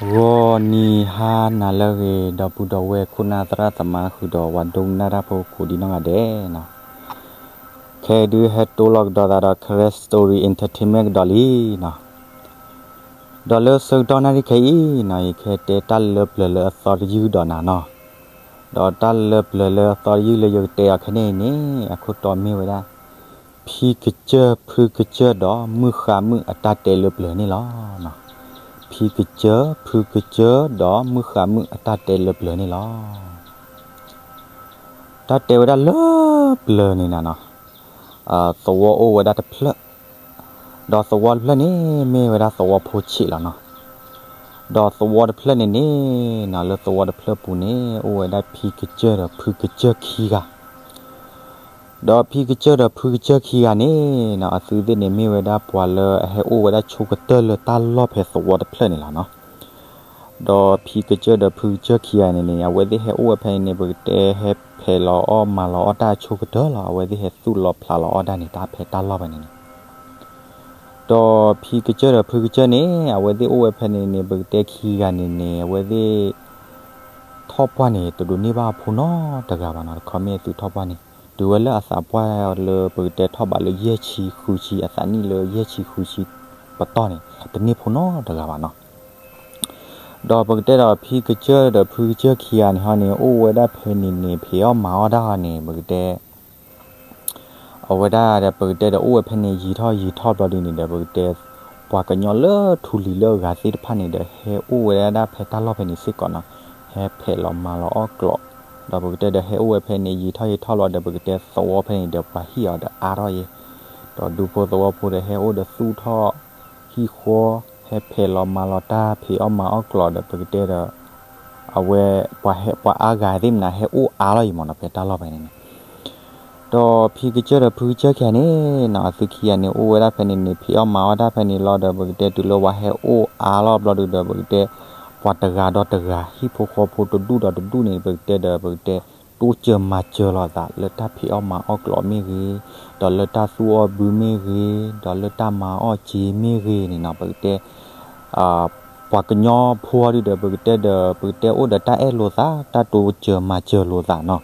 ဂီၤနံၤဟါနၤလၢအဂ့ၤ ဒီပုၢ်ဒီဝဲၢ်ခိၣ်နၢ်သရၣ်သမါဃုာ်ဒီးပှၤဒိကနၣ်တၢ်ဖိကိးဒံးနီၢ်ဂၤဒဲးနီၤ, ခဲအံၤဒုးဟဲတိလီၤကဒီးသးဒီး Karen Story Entertainment ကဒီးလံနီၤ. ဒီးလၢဆၢကတီၢ်နၣ်ရံၣ်ခဲအံၤနီၤ ယကဟဲတဲတၢ်လၢပျၢၤလၢအသီတယုၢ်ကဒီးနၤနီၤ. ဒီးတၢ်လၢပျၢၤလၢအသီတယုၢ်လၢယကတဲအီၤခဲန့ၣ်န့ၣ် အခိၣ်တီမ့ၢ်ဝဲဒၣ် ဖံကစၢၢ်ဖုကစၢၢ်ဒီးမုၣ်ဃါမုၣ်အတၢ်တဲလၢပျၢၤန့ၣ်လီၤ. ဖံကစၢၢ်ဖုကစၢၢ်ဒီးမုၣ်ဃါမုၣ်အတၢ်တဲလၢပျၢၤန့ၣ်လီၤ. တၢ်တဲဝဲဒၣ်လၢပျၢၤန့ၣ်နၤနီၤ, သဝီအိၣ်ဝဲဒၣ်တဖျၢၣ်, ဒီးသဝီတဖျၢၣ်န့ၣ် မ့ၢ်ဝဲဒၣ်သဝီဖိဆံးလီၤနီၤ. ဒီးသဝီတဖျၢၣ်န့ၣ်န့ၣ်နီၤ လၢသဝီတဖျၢၣ်ပူၤန့ၣ် အိၣ်ဝဲဒၣ်ဖံကစၢၢ်ဒီးဖုကစၢၢ်ခံဂၤ ဒီးဖံကစၢၢ်ဒီးဖုကစၢၢ်ခံဂၤန့ၣ်နီၤ အသုသ့ၣ်န့ၣ်မ့ၢ်ဝဲဒၣ်ပှၤလၢအဟဲအိၣ်ဝဲဒၣ်ဆိကတၢၢ်လၢတၢ်လီၢ်ဖဲသဝီတဖျၢၣ်န့ၣ်လီၤနီၤ. ဒီးဖံကစၢၢ်ဒီးဖုကစၢၢ်ခံဂၤန့ၣ်န့ၣ် အဝဲသ့ၣ်ဟဲအိၣ်ဝဲဖဲန့ၣ်န့ၣ် ပကတဲဟဲဖဲးလီၤအီၣ်မၤလီၤအီၣ်တၢ်ဆိကတၢၢ်လီၤ. အဝဲသ့ၣ်ဟဲသူၣ်လီၤဖျးလီၤအီၣ်တၢ်န့ၣ် တၢ်ဖဲတၢ်လီၢ်ဖဲန့ၣ်န့ၣ် ဒီးဖံကစၢၢ်ဒီးဖုကစၢၢ်န့ၣ် အဝဲသ့ၣ်အိၣ်ဝဲဖဲန့ၣ်န့ၣ် ပကတဲခံဂၤန့ၣ်န့ၣ် အဝဲသ့ၣ် ထီၣ်ပှၢ်န့ၣ် တဒိးန့ၢ်ဘၣ်အဖိနီတဂၤဘၣ်နီၤ. တခီမ့ၢ်သုထီၣ်ပှၢ်န့ၣ် တုၤဝဲလၢအသးပှၢ်လၢပကတဲထီၣ်ဘးလၢယဲၢ်ဆံဃုဆံ အသးနံၣ်လၢယဲၢ်ဆံဃုဆံပတီၢ်န့ၣ် တန့ၢ်ဖိနီတဂၤဘၣ်နီၤ. ဒီးပကတဲဒီးဖံကစၢၢ်ဒီးဖုကစၢၢ်ခံဂၤန့ၣ်ဟီန့ၣ် အိၣ်ဝဲဒၣ်ဖဲန့ၣ်န့ၣ် ဖံးအီၣ်မၤအီၣ်တၢ်ဟီန့ၣ် ပကတဲ အဝဲဒၣ်ဒီးပကတဲဒီးအိၣ်ဝဲဖဲန့ၣ်ယံာ်ထီၣ်ယံာ်ထီၣ်ဘျီဒုန့ၣ်ဒီး ပကတဲ ပှၤကညီလၢထူလံၤလၢအဂၤသ့ၣ်တဖၣ်န့ၣ်ဒီး ဟဲအိၣ်ဝဲဒၣ်ဖဲတၢ်လီၢ်ဖဲန့ၣ်စ့ၢ်ကီးနီၤ, ဟဲဖဲးလီၤမၤလီၤအီၣ်ကျိး, ဒီးပကတဲဒီးဟဲအိၣ်ဝဲဖဲန့ၣ်ယံာ်ထီၣ်ယံာ်ထီၣ်ဘျီဒီး ပကတဲသဝီဖဲန့ၣ်ဒီးပှၤဟံၣ်အီၤဒီးအါထီၣ်ယဲ, ဒီးဒူဖိသဝီဖိဒီးဟဲအိၣ်ဒီးသူၣ်ထီၣ် ဟံၣ်ဃီ ဟဲဖဲးလီၤမၤလီၤတၢ်ဖံးအီၣ်မၤအီၣ်ကျိးဒီး ပကတဲဒီး အဝဲ ပှၤဟဲ ပှၤအါဂၤသ့ၣ်မနုၤ ဟဲအိၣ်အါလီၤအံၤမ့ၢ်နီၤ ဖဲတၢ်လီၢ်ဖဲန့ၣ်န့ၣ်, ဒီးဖံကစၢၢ်ဒီးဖုကစၢၢ်ခံဂၤန့ၣ်နီၤ အသုခံဂၤန့ၣ် အိၣ်ဝဲဒၣ်ဖဲန့ၣ်န့ၣ် ဖံးအီၣ်မၤအီၣ်တၢ်ဖဲန့ၣ်လီၤဒီး ပကတဲတုၤလၢပှၤဟဲအိၣ်အါလီၤဘျီဒုဒီး ပကတဲ ပှၤတဂၤဒီးတဂၤ ဟံၣ်ဖိဃီဖိတဒူၣ်ဒီးတဒူၣ်န့ၣ် ပကတဲဒီး ပကတဲတိစၢၤမၤစၢၤလိာ်သး လၢတၢ်ဖံးအီၣ်မၤအီၣ်ကျိးမ့ၢ်ဂ့ၤ, ဒီးလၢတၢ်သူၣ်အီၣ်ဘုမ့ၢ်ဂ့ၤ, ဒီးလၢတၢ်မၤအီၣ်စ့မ့ၢ်ဂ့ၤန့ၣ်နီၤ ပကတဲ ပှၤကညီဖိအီၤဒုဒီး ပကတဲဒီး ပကတဲအိၣ်ဒီးတၢ်အဲၣ်လိာ်သး တၢ်တိစၢၤမၤစၢၤလိာ်သးနီၤ,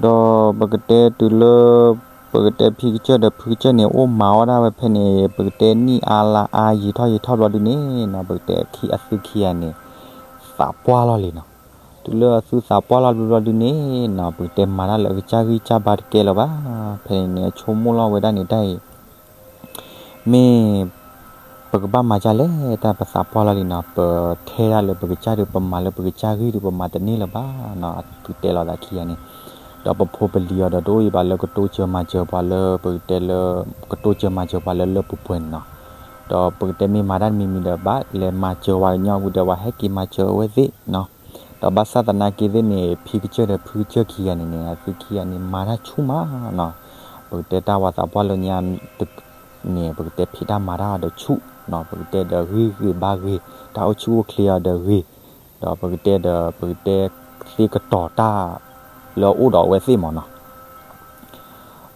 ဒီးပကတဲတုၤလၢ ပကတဲဖံကစၢၢ်ဒီးဖုကစၢၢ်န့ၣ် အိၣ်မၤအီၣ်ဒၣ်ဝဲဖဲန့ၣ် ပကတဲနံၣ်အါလါအါ ယံာ်ထီၣ်ယံာ်ထီၣ်ဘျီဒုန့ၣ်နီၤ ပကတဲအသုခံဂၤန့ၣ် သးပှၢ်လီၤလံနီၤ, တုၤလၢအသုသးပှၢ်လီၤဘျီဒုန့ၣ်နီၤ ပကတဲမၤတၢ်လၢအကစၢ်ဂံၢ်စၢ်ဘါတကဲလၢၤဘၣ်, ဖဲန့ၣ်န့ၣ် အဆိကမိၣ်လီၤဝဲဒၣ်န့ၣ်တၢ်အံၤ မ့ၢ် ပကဘၣ်မၤဒ်လဲၣ် တၢ်ပသးပှၢ်လီၤလံနီၤ ပထဲဒၣ်လၢပကစၢ်ဒုး ပမၤလၢပကစၢ်ဂံၢ်ဒုး ပမၤတန့ၢ်လၢၤဘၣ်နီၤ အသုတဲလီၤသးခံဂၤန့ၣ်, ဒီးပဖိပလံၤအီၤဒီးတအိၣ်အံၤဘၣ်လၢကတိစၢၤမၤစၢၤပှၤလၢ ပကတဲလၢ ကတိစၢၤမၤစၢၤပှၤလၢလၢပှဲၤပှဲၤန့ၣ်နီၤ, ဒီးပကတဲမ့ၢ်မၤတၢ်တမံၤမံၤဒီး ဘၣ်လဲၤမၤစၢၤပှၤကညီပူၤဒီး ပှၤဟဲက့ၤမၤစၢၤအဝဲသ့ၣ်နီၤ, ဒီးဘၣ်ဆၣ်သနာ်က့သ့ၣ်န့ၣ် ဖံကစၢၢ်ဒီးဖုကစၢၢ်ခံဂၤန့ၣ်န့ၣ် အသုခံဂၤန့ၣ် မၤတၢ်ဆူၣ်မးနီၤ, ပကတဲတၢ်ဝၤသးပှၢ်လၢညါ န့ၣ် ပကတဲဖံးတၢ်မၤတၢ်ဒီးဆူၣ်နီၤ ပကတဲဒီးဂံၢ်ဂ့ၤဘါဂ့ၤ တၢ်အိၣ်ဆူၣ်အိၣ်ချ့အီၤဒီးဂ့ၤ, ဒီးပကတဲဒီး ပကတဲသ့ကတီၤတၢ်လၢအအိၣ်ဒီးအဝဲသ့ၣ်မးနီၤ,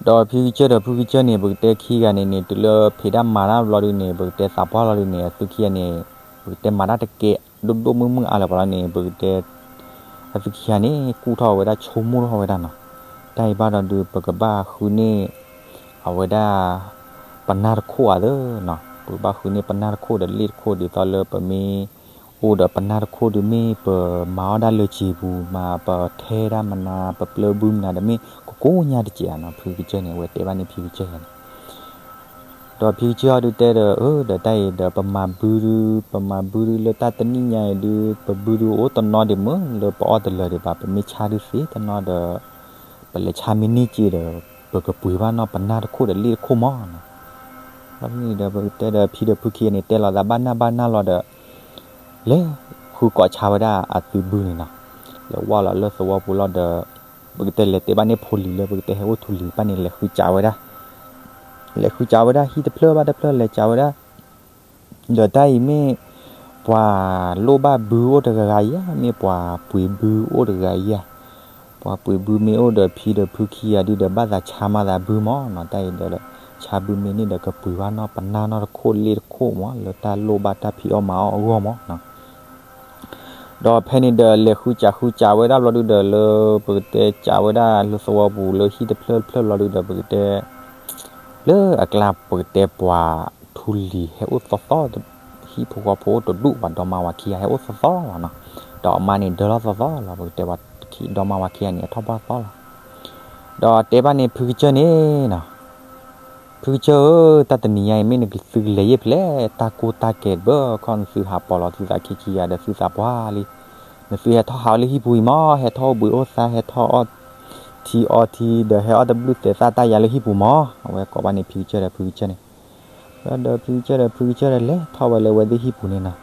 ဒီးဖံကစၢၢ်ဒီးဖုကစၢၢ်န့ၣ် ပကတဲခံဂၤန့ၣ်န့ၣ် တုၤလၢဖံးတၢ်မၤတၢ်ဘျီဒုန့ၣ် ပကတဲသးပှၢ်လီၤဒုန့ၣ် အသုခံဂၤန့ၣ် ပကတဲမၤတၢ်တကဲ ဒိၣ်ဒိၣ်မုၢ်မုၢ်အါလၢၤပှၤလီၤန့ၣ် ပကတဲ အသုခံဂၤန့ၣ် ကူၣ်ထီၣ်ဝဲဒၣ်ဆိကမိၣ်ထီၣ်ဝဲဒၣ်နီၤ, တၢ်အံၤဘၣ်ဒီးဒုး ပကဘၣ်ဃုန့ၢ် အဝဲဒၣ် ပနၢ်တခိၣ်ဧါသၢနီၤ ပကဘၣ်ဃုန့ၢ်ပနၢ်တခိၣ်ဒီးလ့ၣ်တခိၣ် ဒ်သိးလၢပမ့ၢ်အိၣ်ဒီးပနၢ်တခိၣ်ဒုး မ့ၢ်ပမၤအီၣ်ဒၣ်လၢစံာ်ပူၤ မ့ၢ်ပထဲဒၣ်မနုၤ ပပျၢ်ဘုမနုၤဒီး မ့ၢ်ကကိညါတစဲးဧါနီၤ ဖုကစၢၢ်န့ၣ် အဝဲတဲဘၣ်န့ၣ်ဖံကစၢၢ်ယၤန့ၣ် ဒီးဖံကစၢၢ်အီၤဒုးတဲဒီး အၢ ဒီးတၢ်အံၤဒီး ပမၤဘုဒုး ပမၤဘုဒုးလၢတၢ်တနံၣ်ညါအံၤဒုး ပဘုဒုးအိၣ်တနီၤဒံးမ့ၢ် လၢပအီၣ်တလၢာ်ဒံးဘၣ် ပမ့ၢ်ဆါဒုးသ့တနီၤဒီး ပလဲၤဆါမ့ၢ်န့ၢ်စ့ဒီး ပကပှ့ၤဘၣ်နီၢ်ပနၢ်တခိၣ်ဒီးလ့ၣ်တခိၣ်မးနီၤ, ဘၣ်န့ၣ်ဒီး ပကတဲဒီးဖံဒီးဖုခံဂၤန့ၣ် တဲလိာ်သးဘၣ်နၢ်ဘၣ်နၢ်လီၤဒီး လဲၤဃုကိးဆါဝဲဒၣ်အသုဘုန့ၣ်နီၤ, လဲၤဝၢ်လီၤလၢသဝီပူၤလီၤဒီး ပကတဲလဲၤတဲဘၣ်န့ၣ်ဖိလံၤလၢ ပကတဲဟဲအိၣ်ထူလံၤတဖၣ်န့ၣ် လဲၤဃုစးဝဲဒၣ် လဲၤဃုစးဝဲဒၣ်ဟံၣ်တဖျၢၣ်ဘၣ်တဖျၢၣ်လဲၤစးဝဲဒၣ် ဒီးတၢ်အံၤမ့ၢ် ပှၤလိၣ်ဘၣ်ဘုအိၣ်တဂၤဂၤဧါ မ့ၢ်ပှၤပှ့ၤဘုအိၣ်တဂၤဂၤဧါ, ပှၤပှ့ၤဘုမ့ၢ်အိၣ်ဒီးဖံဒီးဖုခံဂၤဒုးဒီး ဘၣ်သးဆါမးသးဘုမးနီၤ, တၢ်အံၤဒီး ဆါဘုမ့ၢ်န့ၣ်ဒီး ကပှ့ၤဘၣ်နီၢ်ပနၢ်နီၢ်တခိၣ်လ့ၣ်တခိၣ်မး လၢတၢ်လိၣ်ဘၣ်တၢ်ဖံးအီၣ်မၤအီၣ်အဂီၢ်မးနီၤ, ဒီးဖဲန့ၣ်ဒီးလဲၤဃုစးဃုစးဝဲဒၣ်ဘျီဒုဒီး လၢပကတဲစးဝဲဒၣ်လၢသဝီပူၤလၢဟံၣ်တဖျၢၣ်တဖျၢၣ်ဘျီဒုဒီး ပကတဲ လၢအကျါပကတဲပှၤထူလံၤဟဲအိၣ်သီသီ, ဟံၣ်ဖိဃီဖိအိၣ်တဒူၣ် ပှၤဒီမါဝၤခံဂၤဟဲအိၣ်သီသီလီၤနီၤ. ဒီးအမါန့ၣ်ဒၢလီၤသီသီလီၤ, ပကတဲပှၤဒီမါဝၤခံဂၤန့ၣ် အထီၣ်ပှၢ်သီလီၤ. ဒီးတဲဘၣ်န့ၣ်ဖုကစၢၢ်န့ၣ်နီၤ, ဖုကစၢၢ်ဧၢ, တၢ်တနံၤညါအံၤ မ့ၢ်နသုကလဲၤယဲၢ်ဖဲလဲၣ်, တၢ်ကိၢ်တၢ်ကဲၤတဘၢခီၣ် နသုဟးပိာ်လီၤသုသးခံဆံယၤဒီး သုသးပှၢ်လံ. နသုဟဲထီၣ်ဟးအီၤလၢဟံၣ်ပူၤအံၤမး, ဟဲထီၣ်အိၣ်ဘှံးအိၣ်သါ, ဟဲထီၣ်အီထံအီထံ ဒီးဟဲအီၣ်တဘျုးသဲးသၣ်တၢ်ယၤလၢဟံၣ်ပူၤမး, အဝဲကိးဘၣ်န့ၣ်ဖုကစၢၢ်ဒီးဖုကစၢၢ်န့ၣ်. ဒီးဖုကစၢၢ်ဒီးဖုကစၢၢ်ဒီးလဲၤထီၣ်ဝဲလၢအဝဲသ့ၣ်ဟံၣ်ပူၤန့ၣ်နီ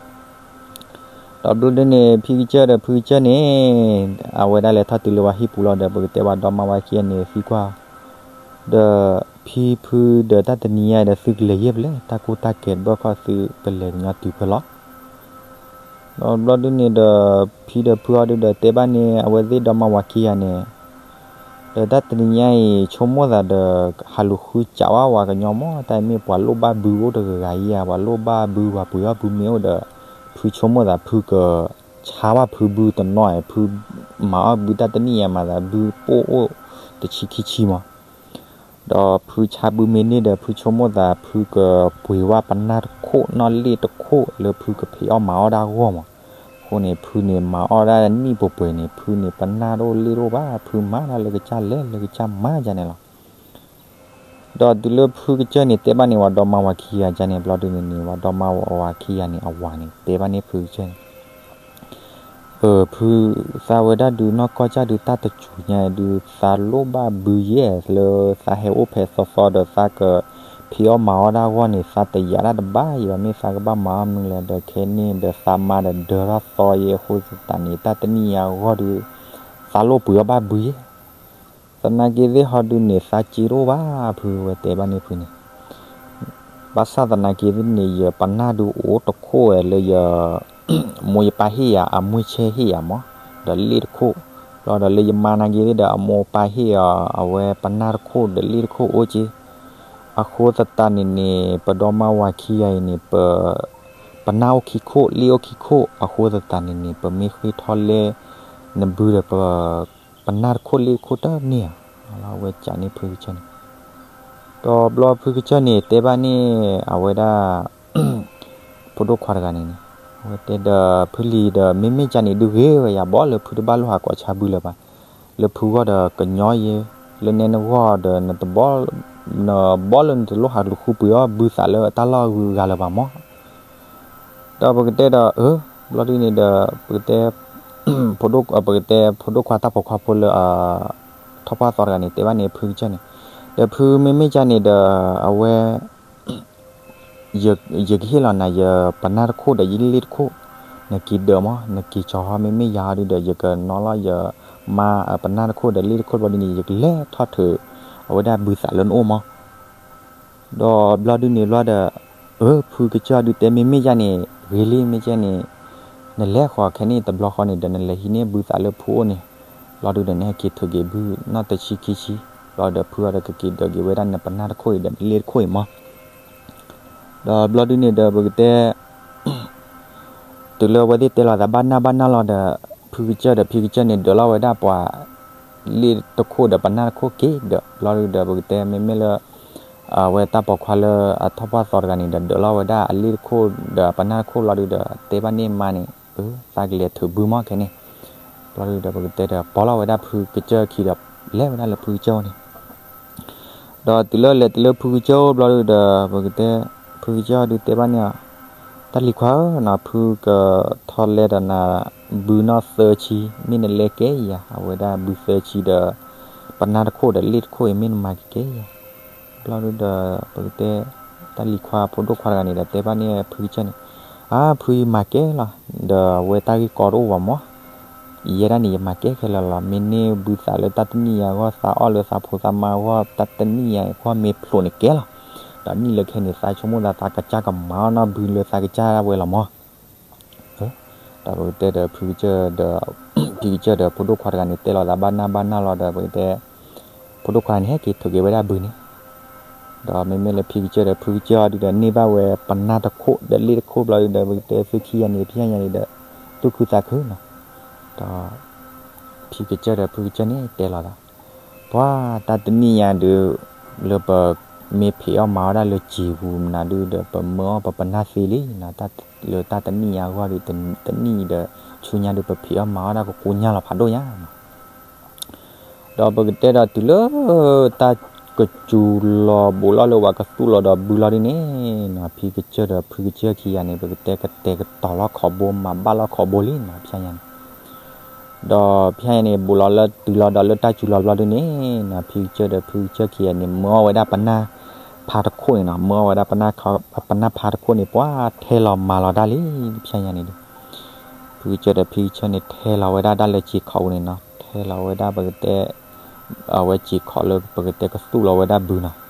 ၤ. ဒီးဘျီဒုန့ၣ် ဖံကစၢၢ်ဒီးဖုကစၢၢ်န့ၣ် အဝဲဒၣ်လဲၤထီၣ်တုၤလၢပှၤဟံၣ်ပူၤလီၤဒီး ပကတဲပှၤဒီမါဝၤခံဂၤန့ၣ်သံကွၢ် ဒီး ဖံဖုဒီး တၢ်တနံၤညါအံၤဒီး သုကလဲၤယဲၢ်ဖဲလဲၣ်, တၢ်ကိၢ်တၢ်ကဲၤတဘၢခီၣ် သုကလဲၤကညီတုၤဖဲလဲၣ်. ဒီးဘျီဒုန့ၣ်ဒီး ဖံဒီးဖုအီၤဒုဒီးတဲဘၣ်န့ၣ် အဝဲသ့ၣ်ဒီမါဝၤခံဂၤန့ၣ် ဒီးတၢ်တနံၤညါအံၤ ဆိကမိၣ်သးဒီး ဟးလူၤဃုစးဝဲဝၤကညီမး, တၢ်အံၤမ့ၢ်ပှၤလိၣ်ဘၣ်ဘုအိၣ်တဂၤဂၤဧါ, ပှၤလိၣ်ဘၣ်ဘု ပှၤပှ့ၤအီၣ်ဘုမ့ၢ်အိၣ်ဒီး ဖုဆိကမိၣ်သး ဖုကဆါဘၣ်ဖုဘုတနီၤ, ဖုမၤအီၣ်ဘုတၢ်တနံၣ်ညါမးသး ဘုပိၢ်အိၣ်တဆံခံဆံမး. ဒီးဖုဆါဘုမ့ၢ်န့ၢ်ဒီး ဖုဆိကမိၣ်သး ဖုကပှ့ၤဝဲပနၢ်တခိၣ်နီၣ်လ့ၣ်တခိၣ်လၢဖုကဖံးအီၣ်မၤအီၣ်ဒၣ်အဂီၢ်မး. အဃိန့ၣ် ဖုန့ၣ်မၤအီၣ်ဒၣ်နံၣ်ပှဲၤပှဲၤန့ၣ် ဖုန့ၣ်ပနၢ်တအိၣ်လ့ၣ်တအိၣ်ဘၣ်, ဖုမၤတၢ်လၢကစၢ်လဲၤလၢကစၢ်မၤဒ်န့ၣ်လီၤ. ဒီးတုၤလၢဖုကစၢၢ်န့ၣ် တဲဘၣ်န့ၣ်ပှၤဒီမါဝၤခံဂၤဒ်န့ၣ် ဘျီဒုန့ၣ်န့ၣ် ပှၤဒီမါဝၤခံဂၤန့ၣ် အဝၤန့ၣ် တဲဘၣ်န့ၣ်ဖုကစၢၢ်န့ၣ် အၢ ဖု သးဝဲဒၣ်ဒုးနီၢ်ကီၢ်ကၢ်ဒုး တၢ်တစူၤညါဒုး သးလိၣ်ဘၣ်ဘုယဲၢ်လၢသးဟဲအိၣ်ဖဲသီသီဒီး သးကဖံးအီၣ်မၤအီၣ်ဒၣ်အဂီၢ်န့ၣ် သးတယာ်ဒၣ်တဘၣ်ယဲၢ်ဘၣ်, မ့ၢ်သးကဘၣ်မၤအီၣ်မနုၤလဲၣ်ဒီး ခဲန့ၣ်ဒီးသးမါဒီးဒၢထီၣ်သီယဲၢ်အဃိသတးန့ၣ် တၢ်တနံၣ်ညါအဂီၢ်ဒုး သးလိၣ်ပှ့ၤအီၣ်ဘၣ်ဘုယဲၢ် သနာ်က့သ့ၣ်ဟီဒုန့ၣ် သးစ့တအိၣ်ဘၣ်ဖု ဝဲတဲဘၣ်န့ၣ်ဖုန့ၣ် ဘၣ်ဆၣ်သနာ်က့သ့ၣ်န့ၣ် ယပနၢ်ဒုးအိၣ်တခိၣ်ဝဲလၢယ မိၢ်ယပၢ်ဟ့ၣ်ယၤ အမွေးစဲဟ့ၣ်ယၤမး, ဒီးလ့ၣ်တခိၣ်, ဘျီဒီးလၢယမါနာ်က့သ့ၣ်ဒီး အမိၢ်ပၢ်ဟ့ၣ်အီၤ အဝဲပနၢ်တခိၣ်ဒီးလ့ၣ်တခိၣ်အိၣ်က့, အဃိသတးန့ၣ်န့ၣ် ပဒီမါဝၤခံဂၤအံၤန့ၣ် ပ ပနၢ်အိၣ်ခံခိၣ် လ့ၣ်အိၣ်ခံခိၣ် အဃိသတးန့ၣ်န့ၣ် ပမ့ၢ်ဃ့ထီၣ်လဲ နဘုဒီးပ ပနၢ်တခိၣ်လ့ၣ်တခိၣ်တန့ၢ်ဧါ, အဝဲကးန့ၣ်ဖုကစၢၢ်န့ၣ်, ဒီးဘျီဖုကစၢၢ်န့ၣ် တဲဘၣ်န့ၣ်အဝဲဒၣ် ဖိဒိၣ်ခွါတဂၤန့ၣ်န့ၣ်, အဝဲတဲဒီး ဖုလံၤဒီး မ့မ့ၢ်ကန့ၣ်ဒုးဂ့ၤဝဲယၤ ဘီလၢဖုတဘၣ်လိၣ်ဟးကိးဆါဘုလၢၤဘၣ်, လၢဖုဂီၢ်ဒီးကညီယဲ, လၢနဲနဂီၢ်ဒီး နတဘီ နဘီလၢနတလိၣ်ဟးလူၤဃုပှ့ၤအီၣ်ဘုသးလၢတၢ်လီၢ်အဂုၤအဂၤလၢၤဘၣ်မး, ဒီးပကတဲဒီး အၢ ဘျီဒုန့ၣ်ဒီး ပကတဲ ပကတဲဖိဒိၣ်ခွါတၢ်ပိာ်ခွါဖိလၢ ထီၣ်ပှၢ်သီတဂၤန့ၣ် တဲဘၣ်န့ၣ်ဖုကစၢၢ်န့ၣ်, ဒီးဖုမ့မ့ၢ်ကန့ၣ်ဒီး အဝဲ ယကဟ့ၣ်လီၤနၤ ယပနၢ်တခိၣ်ဒီးယလ့ၣ်တခိၣ်, နက့ၤဒၢးမး နက့ၤကၠီၤဟီ မ့မ့ၢ်ယၤဟီဒုဒီး ယကနီၤလီၤယမါပနၢ်တခိၣ်ဒီးလ့ၣ်တခိၣ်ဘျီဒုန့ၣ် ယကလဲၤထီၣ်ထုး အဝဲဒၣ်ဘုသးလၢနအိၣ်မး ဒီးဘျီဒုန့ၣ်ဘျီဒီး အၢ ဖုကစၢၢ်ဒုတဲ မ့မ့ၢ်ယၤန့ၣ် ဂ့ၤလံ မ့ၢ်ကဲန့ၣ် နလဲၤဃီခဲန့ၣ်တဘျီဃီန့ၣ်ဒီး နလဲၤဟံးန့ၢ်ဘုသးလၢဖုအိၣ်န့ၣ်, ဘျီဒုဒီးနဟဲက့ၤထုးက့ၤဘုနီၢ်တဆံခံဆံ, ဘျီဒီးဖုအီၤဒီးကက့ၤဒၢးက့ၤဝဲဒၣ်နပနၢ်တခိၣ်အံၤဒီးနလ့ၣ်တခိၣ်အံၤမး ဒီးဘျီဒုန့ၣ်ဒီးပကတဲ တုၤလၢအဝဲသ့ၣ်တဲလီၤသးဘၣ်နၢ်ဘၣ်နၢ်လီၤဒီး ဖုကစၢၢ်ဒီးဖံကစၢၢ်န့ၣ် ဒၢးလီၤဝဲဒၣ်ပှၤ လ့ၣ်တခိၣ်ဒီးပနၢ်တခိၣ်က့ၤဒီး ဘျီဒုဒီးပကတဲမ့မ့ၢ်လၢ အဝဲတၢ်ပိာ်ခွါလၢအထီၣ်ပှၢ်သီတဂၤန့ၣ်ဒီး ဒၢးလီၤဝဲဒၣ်အလ့ၣ်တခိၣ်ဒီးပနၢ်တခိၣ်ဘျီဒုဒီး တဲဘၣ်န့ၢ်မါန့ၣ် အၢ သးကလဲၤထုးဘုမးခဲန့ၣ်, ဘျီဒုဒီးပကတဲဒီး ပိာ်လီၤဝဲဒၣ်ဖုကစၢၢ်ခံဒီး လဲၤဝဲဒၣ်လၢဖုကစၢၢ်အိၣ်န့ၣ် ဒီးတုၤလၢလဲၤတုၤလၢဖုကစၢၢ်အိၣ်ဘျီဒုဒီး ပကတဲ ဖုကစၢၢ်ဒုတဲဘၣ်န့ၣ်အီၤ, တၢ်လံၤခွါဧၢ, နီၤဖုကထီၣ်လဲဒီးနၤ ဘုနီၢ်သၢဆံ မ့ၢ်နလဲကဲယၤ, အဝဲဒၣ်ဘုသၢဆံဒီး ပနၢ်တခိၣ်ဒီးလ့ၣ်တခိၣ်အံၤ မ့ၢ်နမၤကကဲယၤ, ဘျီဒုဒီး ပကတဲ တၢ်လံၤခွါဖိဒိၣ်ခွါတဂၤန့ၣ်ဒီး တဲဘၣ်န့ၢ်ဖုကစၢၢ်န့ၣ်, အါ ဖုယမၤကဲလီၤ, ဒီးအဝဲတၢ်ဂ့ၢ်ကီတအိၣ်ဘၣ်မး ယဲဒၣ်န့ၣ် ယမၤကဲခဲလၢာ်လီၤ. မ့ၢ်န့ၢ်ဘုသးလၢတၢ်တနံၣ်ယါအဂီၢ် သးအီၣ်လၢသးဖိသးမါအဂီၢ် တၢ်တနံၣ်ယါအဂီၢ် မ့ၢ်ဖျိးန့ၣ်ကဲလီၤ. ဒီးနံၣ်လၢခဲန့ၣ် သးဆိကမိၣ်သး သးကစၢ်ကမၤအီၣ်နီၢ်ဘုလၢသးကစၢ်ဒၣ်ဝဲလီၤမး. ဒီးပကတဲဒီး ဖုကစၢၢ်ဒီး ဖံကစၢၢ်ဒီး ဖိဒိၣ်ခွါတဂၤန့ၣ် တဲလီၤသးဘၣ်နၢ်ဘၣ်နၢ်လီၤဒီး ပကတဲ ဖိဒိၣ်ခွါန့ၣ် ဟဲက့ၤထုးက့ၤဝဲဒၣ်ဘုန့ၣ် ဒီးမ့မ့ၢ်လၢဖံကစၢၢ်ဒီး ဖုကစၢၢ်အီၤဒုဒီး န့ၢ်ဘၣ်ဝဲပနၢ်တခိၣ်ဒီးလ့ၣ်တခိၣ်ဘျီဒုဒီး ပကတဲသုခံဂၤန့ၣ် ဖံဂၤန့ၣ်ဒီး သူၣ်ခုသးခုနီၤ. ဒီးဖံကစၢၢ်ဒီးဖုကစၢၢ်န့ၣ်တဲလီၤသး, ပှၤတၢ်တနံၣ်ညါဒုး လၢပမ့ၢ်ဖံးအီၣ်မၤအီၣ်ဒၣ်လၢစံာ်ပူၤမနုၤဒုးဒီး ပမၢအီၣ်ပပနၢ်သ့လံနီၤ, လၢတၢ်တနံၣ်ညါအဂီၢ်ဒုး တနံၣ်ဒီးဆူညါဒုး ပဖံးအီၣ်မၤအီၣ်ဒၣ်ကကိညၢ်လီၤဖးဒိၣ်ညါနီၤ. ဒီးပကတဲဒီးတုၤလၢ တၢ်ကစူၤလီၤဘူးလီၤလၢပှၤကသူၣ်လီၤဒီးဘုလီၤဒုန့ၣ်နီၤ, ဖံကစၢၢ်ဒီးဖုကစၢၢ်ခံဂၤန့ၣ် ပကတဲကတဲာ်ကတီၤလီၢ်ခီဘိ မၤဘၣ်လီၢ်ခီဘိလံနီၤ ဖဲညါန့ၣ်. ဒီးဖဲညါန့ၣ် ဘူးလီၤလၢတုၤလီၤဒီးလၢတၢ်စူၤလီၤဘျီဒုန့ၣ်နီၤ, ဖံကစၢၢ်ဒီးဖုကစၢၢ်ခံဂၤန့ၣ် မၢအီၣ်ဝဲဒၣ်ပနၢ်ဖါတခိၣ်န့ၣ်နီၤ, မၢအီၣ်ဝဲဒၣ် ပနၢ်ဖါတခိၣ်န့ၣ် ပှၤထဲလီၤမၤလီၤတၢ်လံ ဖဲညါန့ၣ်ဒီး ဖုကစၢၢ်ဒီးဖံကစၢၢ်န့ၣ် ထဲလီၤဝဲဒၣ်တၢ်လၢစံာ်ခီပူၤန့ၣ်နီၤ, ထဲလီၤဝဲဒၣ်ပကတဲ အဝဲစံာ်ခီလၢပကတဲကသူၣ်လီၤဝဲဒၣ်ဘုနီၤ.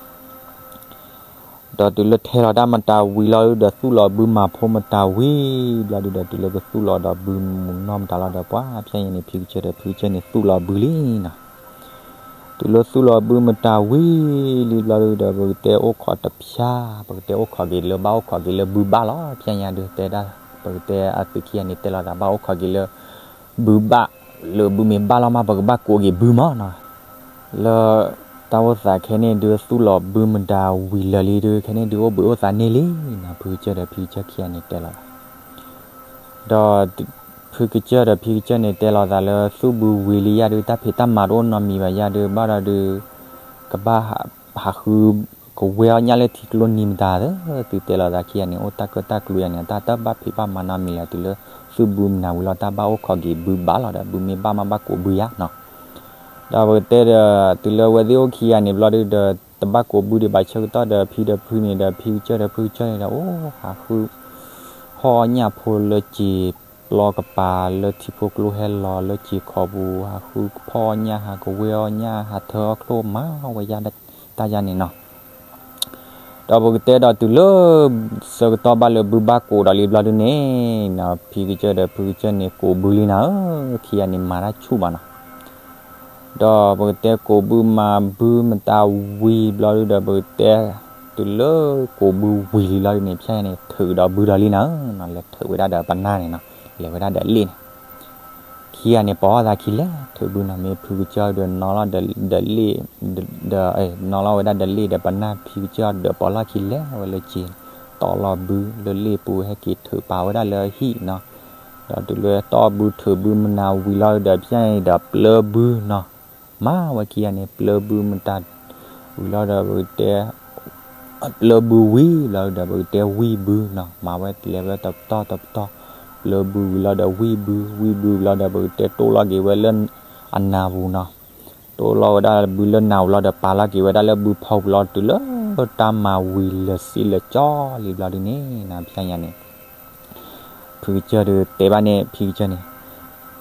ဒီးတုၤလၢထဲလီၤတၢ်မတၤဝံၤလီၤဒုဒီး သူၣ်လီၤဘုမၤဖိမတၤဝံၤဘျီဒုဒီး တုၤလၢကသူၣ်လီၤဒီးဘုမုၢ်နီၢ်မတၤလီၤဒီး ပှၤဖဲညါန့ၣ် ဖံကစၢၢ်ဒီးဖုကစၢၢ်န့ၣ် သူၣ်လီၤဘုလံနီၤ. တုၤလၢသူၣ်လီၤဘုမတၤဝံၤလံဘျီဒုဒီး ပကတဲအိၣ်ခိးတဖၠၣ်, ပကတဲအိၣ်ခိးက့ၤလၢဘၣ်အိၣ်ခိးက့ၤလၢဘုဘၣ်လီၤ ဖဲညါဒုတဲဒၣ်, ပကတဲအသုးခံဂၤန့ၣ်တဲလီၤသး ဘၣ်အိၣ်ခိးက့ၤလၢ ဘုဘၣ်, လၢဘုမ့ၢ်ဘၣ်လီၤမး ပကဘၣ်ကိးက့ၤဘုမးနီၤ. လၢတၢ်အိၣ်သးခဲန့ၣ်ဒု သူၣ်လီၤဘုမတၤဝံၤလၢာ်လံဒု ခဲန့ၣ်ဒု အိၣ်ဘှံးအိၣ်သါန့ၢ်လံနီၤ, ဖုကစၢၢ်ဒီးဖံကစၢၢ်ခံဂၤန့ၣ်တဲလီၤသး ဒီးဖုကစၢၢ်ဒီးဖံကစၢၢ်န့ၣ်တဲလီၤသးလၢ သူၣ်ဘုဝံၤလံယၤဒု တၢ်ဖံးတၢ်မၤတအိၣ်နီတမံၤဘၣ်ယၤဒု ဘၣ်ဒီးဒု ကဘၣ်ဟးဃုကဝဲအီၣ်ညၣ်လၢထံကျိနံၤမတၤသၢ, သုတဲလီၤသးခံဂၤန့ၣ် အိၣ်တၢ်ကၢတၢ်ကျူယၤန့ၣ် တၢ်တဘၣ်ဖံးဘၣ်မၤနီတမံၤလၢၤ တုၤလၢသူၣ်ဘုမနၤဝံၤလီၤ တၢ်ဘၣ်အိၣ်ခိးက့ၤဘုဘၣ်လီၤဒီး ဘုမ့ၢ်ဘၣ်မးဘၣ်ကိးဘုယၤနီၤ. ဒီးပကတဲဒီး တုၤလၢအဝဲသ့ၣ်အိၣ်ခံဂၤန့ၣ်ဘျီဒုဒီး တဘၣ်ကိးဘုဒံးဘၣ်ဆၢကတီၢ်ဒီး ဖံဒီးဖုန့ၣ်ဒီး ဖံကစၢၢ်ဒီးဖုကစၢၢ်န့ၣ်ဒီး အိၣ်ဟးဃု ဖီၣ်အီၣ်ညၣ်ဖိလၢစံာ်ပျီကပၤလၢထံဖိကျိဟဲလီၤလၢစံာ်ခီပူၤ ဟးဃုဖီၣ်အီၣ်ညၣ် ဟးကဝဲအီၣ်ညၣ် ဟးထၢအီၣ်ချိၣ်မၤဝဲယၤတၢ်ယၤန့ၣ်နီၤ. ဒီးပကတဲဒီးတုၤလၢ ဆၢကတီၢ်ဘၣ်လၢဘုဘၣ်ကိးဒီးလံဘျီဒုန့ၣ်နီၤ ဖံကစၢၢ်ဒီးဖုကစၢၢ်န့ၣ် ကိးဘုလံနၤဧၢ, ခံဂၤန့ၣ်မၤတၢ်ဆူၣ်မးနီၤ. ဒီးပကတဲကိးဘုမၤဘုမတၤဝံၤဘျီဒုဒီး ပကတဲ တုၤလၢကိးဘုဝံၤလံဘျီဒုန့ၣ် ဖဲန့ၣ် ထုးဒီးဘုဒီးလံနၤဧၢနီၤ, လဲၤထုးဝဲဒၣ်ဒီးပနၢ်န့ၣ်နီၤ, လဲၤဝဲဒၣ်ဒီးလ့ၣ်န့ၣ် ခံဂၤန့ၣ် ပိာ်အီၣ်သးခံလဲၣ် ထုးဘုနီၤ, မ့ၢ်ဖုကစၢၢ်ဒီးနီၣ်လီၤဒီးလ့ၣ်, ဒီးနီၣ်လီၤဝဲဒၣ်ဒီးလ့ၣ်ဒီးပနၢ်, ဖံကစၢၢ်ဒီးပိာ်လီၢ်ခံလဲၣ်ဝဲလၢက့ၤ, တီၢ်လီၤဘုလၢလ့ၣ်ပူၤ ဟဲက့ၤထုးပာ်ဝဲဒၣ်လၢဟံၣ်နီၤ. ဒီးတုၤလၢတီၢ်ဘုထုးဘုမနၤဝံၤလီၤဒီး ဖဲန့ၣ်ဒီးပျၢဘုနီၤ, မၤဝဲခံဂၤန့ၣ် ပျၢဘုမတၤဝံၤလီၤဒီး ပကတဲ ပျၢဘုဝံၤလီၤဒီး ပကတဲဝံၢ်ဘုနီၤ, မၤဝဲလဲၤဝဲတပတီၢ်တပတီၢ်, ပျၢဘုဝံၤလီၤဒီးဝံၢ်ဘု, ဝံၢ်ဘုလီၤဒီး ပကတဲတိၢ်လီၤက့ၤဝဲလၢအနၢ်ပူၤနီၤ, တိၢ်လီၤဝဲဒၣ်ဘုလၢနၢ်ပူၤလီၤဒီး ပာ်လီၤက့ၤဝဲဒၣ်လၢဘုဖီပူၤလီၤ, တုၤလၢတၢ်မၤဝံၤလၢာ်စ့လၢာ်ကၠီလံဘျီဒုန့ၣ်နီၤ, ဖဲညါန့ၣ် ဖုကစၢၢ်ဒုးတဲဘၣ်န့ၣ် ဖံကစၢၢ်န့ၣ်,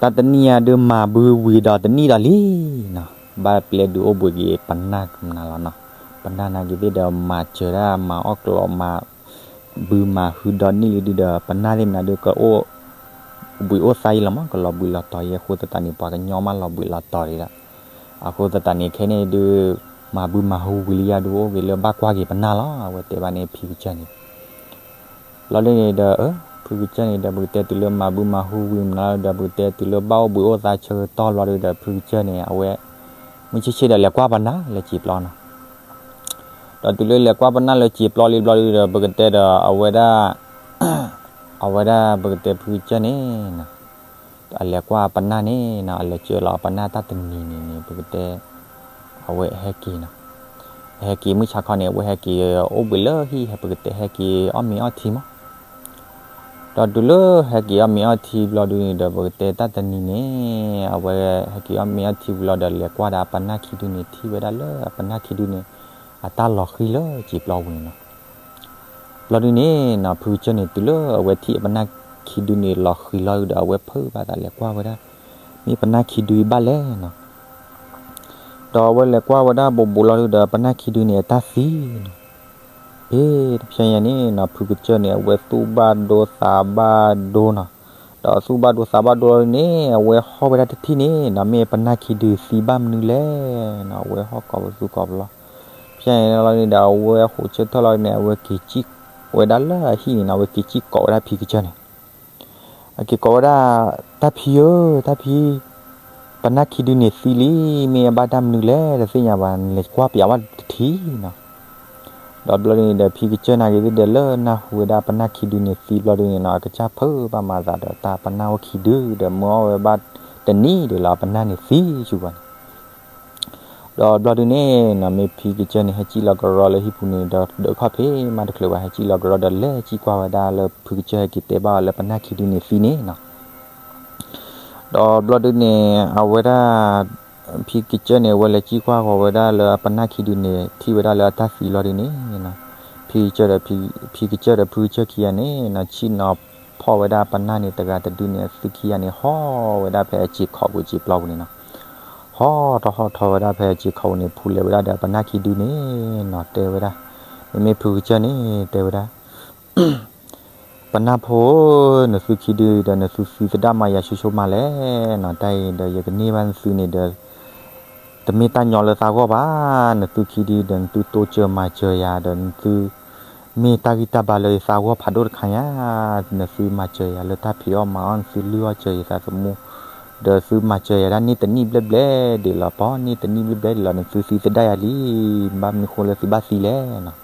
တၢ်တနံၣ်ညါဒုးမၤဘုဝံၤဒီးတနံၣ်ဒီးလံနီၤ, ဘၣ်ပျဲဒုးအိၣ်ဘှံးက့ၤပနၢ်မနုၤလီၤနီၤ, ပနၢ်နာ်က့ၤသ့ၣ်ဒီးမၤစၢၤဒၣ် မၤအီၣ်ကျီးမၤ ဘုမၤဟုဒီနံၣ်လံဒုဒီး ပနၢ်သ့ၣ်မနုၤဒုးကအိၣ်ဘှံးအိၣ်သါအံၤလီၤမး, ကလီၤဘှံးလီၤတီၤယဲ အဃိသတးန့ၣ် ပှၤကညီမးလီၤဘှံးလီၤတီၤဒံးဒီး, အဃိသတးန့ၣ် ခဲန့ၣ်ဒုး မၤဘုမၤဟုဝံၤလံယၤဒုး အိၣ်က့ၤလၢဘၣ်ကွၢ်က့ၤပနၢ်လီၤ, အဝဲတဲဘၣ်န့ၣ်ဖံကစၢၢ်န့ၣ် ဘျီဒုန့ၣ်ဒီး ဖုကစၢၢ်န့ၣ်ဒီး ပကတဲတုၤလၢမၤဘုမၤဟုဝံၤမနုၤဒီး ပကတဲတုၤလၢဘၣ်အိၣ်ဘှံးအိၣ်သါဆၢကတီၢ်ဘျီဒုဒီး ဖုကစၢၢ်န့ၣ် အဝဲ မုၢ်ဆ့ၣ်ဆ့ၣ်ဒီးလဲၤကွၢ်ပနၢ်လၢစံာ်ပျီနီၤ, ဒီးတုၤလၢလဲၤကွၢ်ပနၢ်လၢစံာ်ပျီလံဘျီဒုဒီး ပကတဲဒီး အဝဲဒၣ် အဝဲဒၣ်ပကတဲဖုကစၢၢ်န့ၣ် အလဲၤကွၢ်ပနၢ်န့ၣ်နီၤ, အလဲၤစၢၤလီၤပနၢ်တၢ်တနံၤန့ၣ်န့ၣ် ပကတဲ အဝဲဟဲက့ၤနီၤ, ဟဲက့ၤမုၢ်ဆါခီန့ၣ် အဝဲဟဲက့ၤအိၣ်ဘှံးလၢဟံၣ် ပကတဲဟဲက့ၤအီၣ်မ့ၤအီထံမး, ဒီးတုၤလၢဟဲက့ၤအီၣ်မ့ၤအီထံဘျီဒုန့ၣ်ဒီး ပကတဲတၢ်တနံၤန့ၣ် အဝဲဟဲက့ၤအီၣ်မ့ၤအီထံဝံၤလီၤဒီး လဲၤကွၢ်ဒီးပနၢ်ခံဒုန့ၣ် ထံၣ်ဝဲဒၣ်လၢအပနၢ်ခံဒုန့ၣ် အတၢ်လီၤဃံၤလၢစံာ်ပျီပူၤန့ၣ်နီၤ. ဘျီဒုန့ၣ်နီၤ ဖုကစၢၢ်န့ၣ် တုၤလၢအဝဲထံၣ်အပနၢ်ခံဒုန့ၣ် လီၤဃံၤလီၤဒုဒီး အဝဲဖုးဘၣ်သးလဲၤကွၢ်ဝဲဒၣ် မ့ၢ်ပနၢ်ခံဒုအံၤဘၣ်လဲၣ်နီၤ. ဒီးအဝဲလဲၤကွၢ်ဝဲဒၣ်ဘူးဘူးလီၤဒုဒီး ပနၢ်ခံဒုန့ၣ် အတၢ်သံနီၤ. ဖဲတဖဲညါန့ၣ်နီၤ ဖုကစၢၢ်န့ၣ် အဝဲသူၣ်ဘၣ်ဒိသးဘၣ်ဒိနီၤ. ဒီးသူၣ်ဘၣ်ဒိသးဘၣ်ဒိလီၤဒုန့ၣ် အဝဲဟီၣ်ဝဲဒၣ်တထံၣ်န့ၣ်နီၤ မ့ၢ်ပနၢ်ခံဒုသံဘၣ်မနုၤလဲၣ်နီၤ. အဝဲဟီၣ်ကိးပသူကိးပလီၤ. ဖဲညါန့ၣ်လီၤန့ၣ်ဒီး အဝဲဟိးဆၢထၢၣ်လီၤန့ၣ် အဝဲက့ၤစံၣ်ဝဲဒၣ်လၢအဟံၣ်န့ၣ်နီၤ အဝဲက့ၤစံၣ်ကိးဝဲဒၣ်ဖံကစၢၢ်န့ၣ် အက့ၤကိးဝဲဒၣ်, တၢ်ဖံဧၢ, တၢ်ဖံ, ပနၢ်ခံဒုန့ၣ်သံလံ, မ့ၢ်အဘၣ်တၢ်မနုၤလဲၣ် တသ့ၣ်ညါဘၣ်, နလဲၤကွၢ်ပျးဝဲတထံၣ်နီၤ. ဒီးဘျီဒုန့ၣ်ဒီး ဖံကစၢၢ်န့ၣ်က့ၤသ့ၣ်ဒီး လၢနၢ်ဟူဝဲဒၣ်ပနၢ်ခံဒုန့ၣ်သံဘျီဒုန့ၣ်နီၤ အကစၢ်ဖုးဘၣ်မၤသးဒီး တၢ်ပနၢ်အိၣ်ခံဒုဒီး မၢအီၣ်ဝဲဘၣ်တနံၣ်ဒံးလီၤ အပနၢ်န့ၣ်သံဆူၣ်ဘၣ်န့ၣ်. ဒီးဘျီဒုန့ၣ်နီၤ မ့ၢ်ဖံကစၢၢ်န့ၣ် ဟဲစံၣ်လီၤကရီလၢဟံၣ်ပူၤန့ၣ်ဒီး ဒၢးခီၣ်ဖံးမးတချုးဘၣ် ဟဲစံၣ်လီၤကရီဒီး လဲၤစံၣ်ကွၢ်ဝဲဒၣ်လၢဖံကစၢၢ်ဟဲက့ၤတဲဘၣ်အီၤလၢပနၢ်ခံဒုန့ၣ်သံန့ၣ်နီၤ. ဒီးဘျီဒုန့ၣ် အဝဲဒၣ် ဖံကစၢၢ်န့ၣ် အဝဲလဲၤစံၣ်ကွၢ်ဃီၤဝဲဒၣ်လၢအပနၢ်ခံဒုန့ၣ် ထံၣ်ဝဲဒၣ်လၢအတၢ်သံလီၤဒုန့ၣ်, ဖံကစၢၢ်ဒီး ဖံကစၢၢ်ဒီးဖုကစၢၢ်ခံဂၤန့ၣ်နီၤ ဆ့ၣ်နီၤဖီၣ်ဝဲဒၣ်ပနၢ်န့ၣ်တဂၤတဒုန့ၣ် အသုခံဂၤန့ၣ် ဟီၣ်ဝဲဒၣ်ဖဲအစ့ၤခီးပူၤစ့ၤပျီပူၤန့ၣ်နီၤ. ဟီၣ်ထီၣ်ဟီၣ်ထီၣ်ဝဲဒၣ်ဖဲအစ့ၤခီးပူၤန့ၣ် ဖူးလဲၤဝဲဒၣ်ဒီးအပနၢ်ခံဒုန့ၣ်နီၤ တဲဝဲဒၣ်, မ့မ့ၢ်ဖုကစၢၢ်န့ၣ် တဲဝဲဒၣ် ပနၢ်ဖိဧၢ, နသုခံဒုဒီး နသုသံသဒၣ်မၤယၤဆိဆိမးလဲၣ်နီၤ, တၢ်အံၤဒီးယကန့ၢ်ဘၣ်နသုန့ၣ်ဒီး တမ့ၢ်တၢ်ညီလၢသးဂီၢ်ဘၣ်, နသုခံဒုဒီး နသုတိစၢၤမၤစၢၤယၤဒီး နသု မ့ၢ်တၢ်ဂံၢ်တၢ်ဘါလၢယသးဂီၢ်ဖးဒိၣ်တခါညါ, နသုမၤစၢၤယၤလၢတၢ်ဖံးအီၣ်မၤအီၣ် နသုလုၢ်အီၣ်စၢၤယသးသမူ, ဒီးသုမၤစၢၤယၤဒၣ်န့ၢ်တနံၣ်ဘျဲၣ်ဘျဲၣ်ဒံးလီၤ, ပှဲၤန့ၢ်တနံၣ်ဘျဲၣ်ဘျဲၣ်ဒံးလီၤ နသုသံသဒၣ်ယၤလံ, ဘၣ်မနုၤဃိလၢသုဘၣ်သံလဲၣ်နီၤ.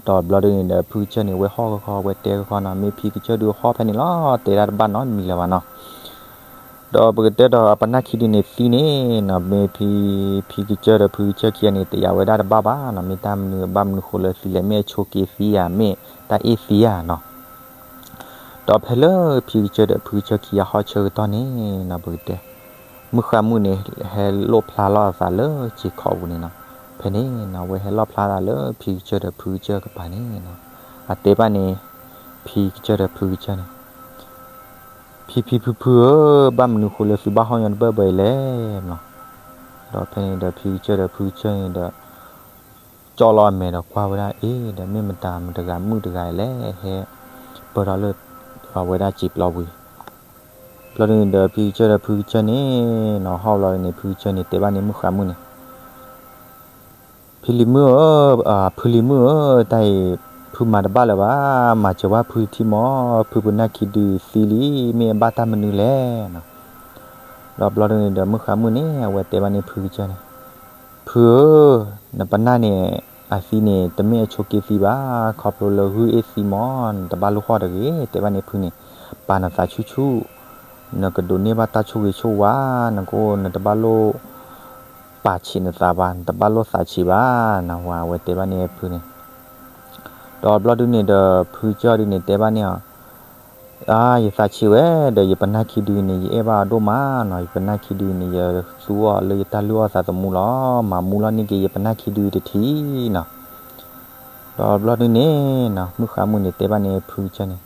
ဒီးဘျီဒုန့ၣ်ဒီး ဖုကစၢၢ်န့ၣ် ဝဲဟီၣ်ဃီဃီ ဝဲတဲဃီဃီနီၤ, မ့ၢ်ဖံကစၢၢ်ဒုဟီၣ်ဖဲန့ၣ်လီၤ တဲဒၣ်တဘၣ်နီတမံၤလၢၤဘၣ်နီၤ. ဒီးပကတဲဒီးအပနၢ်ခံဒုန့ၣ်သံန့ၣ်နီၤ, မ့ၢ်ဖံ ဖံကစၢၢ်ဒီးဖုကစၢၢ်ခံဂၤန့ၣ် တယာ်ဝဲဒၣ်တဘၣ်ဘၣ်နီၤ, မ့ၢ်တၢ်မနုၤဘၣ်မနုၤဃိလၢသံလဲၣ်, မ့ၢ်အဆိးက့သံဧါ, မ့ၢ်တၢ်အ့ၣ်သံဧါနီၤ. ဒီးဖဲလၢဖံကစၢၢ်ဒီးဖုကစၢၢ်ခံဂၤဟီၣ်ဆၢကတီၢ်န့ၣ်နီၤ ပကတဲ မုၢ်ဃါမုၣ်န့ၣ် ဟဲလိၣ်ဖျါလီၤအသးလၢစ့ၤခီးပူၤန့ၣ်နီၤ. ဖဲန့ၣ်နီၤ ဝဲဟဲလီၣ်ဖျါသးလၢဖံကစၢၢ်ဒီးဖုကစၢၢ်ကပၤန့ၣ်နီၤ, အတဲဘၣ်န့ၣ် ဖံကစၢၢ်ဒီးဖုကစၢၢ်န့ၣ်, ဖံဖံဖုဖုဧၢ, ဘၣ်မနုၤဃိလၢသုဘၣ်ဟီၣ်ညီတဘၢၣ်ဘၢအံၤလဲၣ်နီၤ. ဒီးဖဲန့ၣ်ဒီး ဖံကစၢၢ်ဒီးဖုကစၢၢ်န့ၣ်ဒီး ကၠီလီၤအမဲာ်ဒီးကွၢ်ဝဲဒၣ် အ့ ဒီးမ့ၢ်မတၤမတဂၤမုၣ်တဂၤလဲၣ် ဟဲပၢၢ်ထီၣ်လၢ အဝဲဒၣ်စံာ်ပျီပူၤ ဘျီဒုန့ၣ်ဒီး ဖံကစၢၢ်ဒီးဖုကစၢၢ်န့ၣ်နီၤ ဟီၣ်ဘျီဒုန့ၣ် ဖုကစၢၢ်န့ၣ်တဲဘၣ်န့ၣ် မုၢ်ဃါမုၣ်န့ၣ် ဖံလံၤမုၣ်ဧၢ, ဖုလံၤမုၣ်ဧၢ, တၢ်အံၤ ဖုမၤတဘၣ်လၢၤဘၣ်, မၤစၢၤဘၣ်ဖုထံမီၢ်, ဖုပနၢ်ခံဒုသံလံ, မ့ၢ်အဘၣ်တၢ်မနုၤလဲၣ်နီၤ. ဒီးဘျီဒုန့ၣ်ဒီး မုၢ်ဃါမုၣ်န့ၣ် အဝဲတဲဘၣ်န့ၣ်ဖုကစၢၢ်န့ၣ်, ဖုဧၢ, နပနၢ်န့ၣ် အသံန့ၣ် တမ့ၢ်အဆိးက့သံဘၣ်, ခီဖျိလၢဂုၢ်အ့ၣ်သံမီၢ်, နတဘၣ်လိၣ်ဃီတဂ့ၤ, တဲဘၣ်န့ၣ်ဖုန့ၣ်, ပာ်နသးဆူၣ်ဆူၣ်, နကဒိးန့ၢ်ဘၣ်တၢ်ဆိၣ်ဂ့ၤဆိၣ်ဝါ, နကအိၣ် နတဘၣ်လိၣ် ပာ်ဆံးနသးဘၣ်, နတဘၣ်လိၣ်သးဆံးဘၣ်, နဝၤအဝဲတဲဘၣ်န့ၣ်ဖုန့ၣ်. ဒီးဘျီဒုန့ၣ်ဒီး ဖုကစၢၢ်ဒုန့ၣ်တဲဘၣ်န့ၣ်အီၤ, အါ ယသးဆံးဝဲ, ဒီးယပနၢ်ခံဒုန့ၣ် ယအဲၣ်ဘၣ်အီၤဒိၣ်မးနီၤ, ယပနၢ်ခံဒုန့ၣ် ယသူအီၤလၢယတၢ်လုၢ်အီၣ်သးသမူလီၤ, မၤမူလီၤန့ၢ်က့ၤယပနၢ်ခံဒုတထံၣ်နီၤ. ဒီးဘျီဒုန့ၣ်နီၤ မုၢ်ဃါမုၣ်န့ၣ်တဲဘၣ်န့ၣ်ဖုကစၢၢ်န့ၣ်,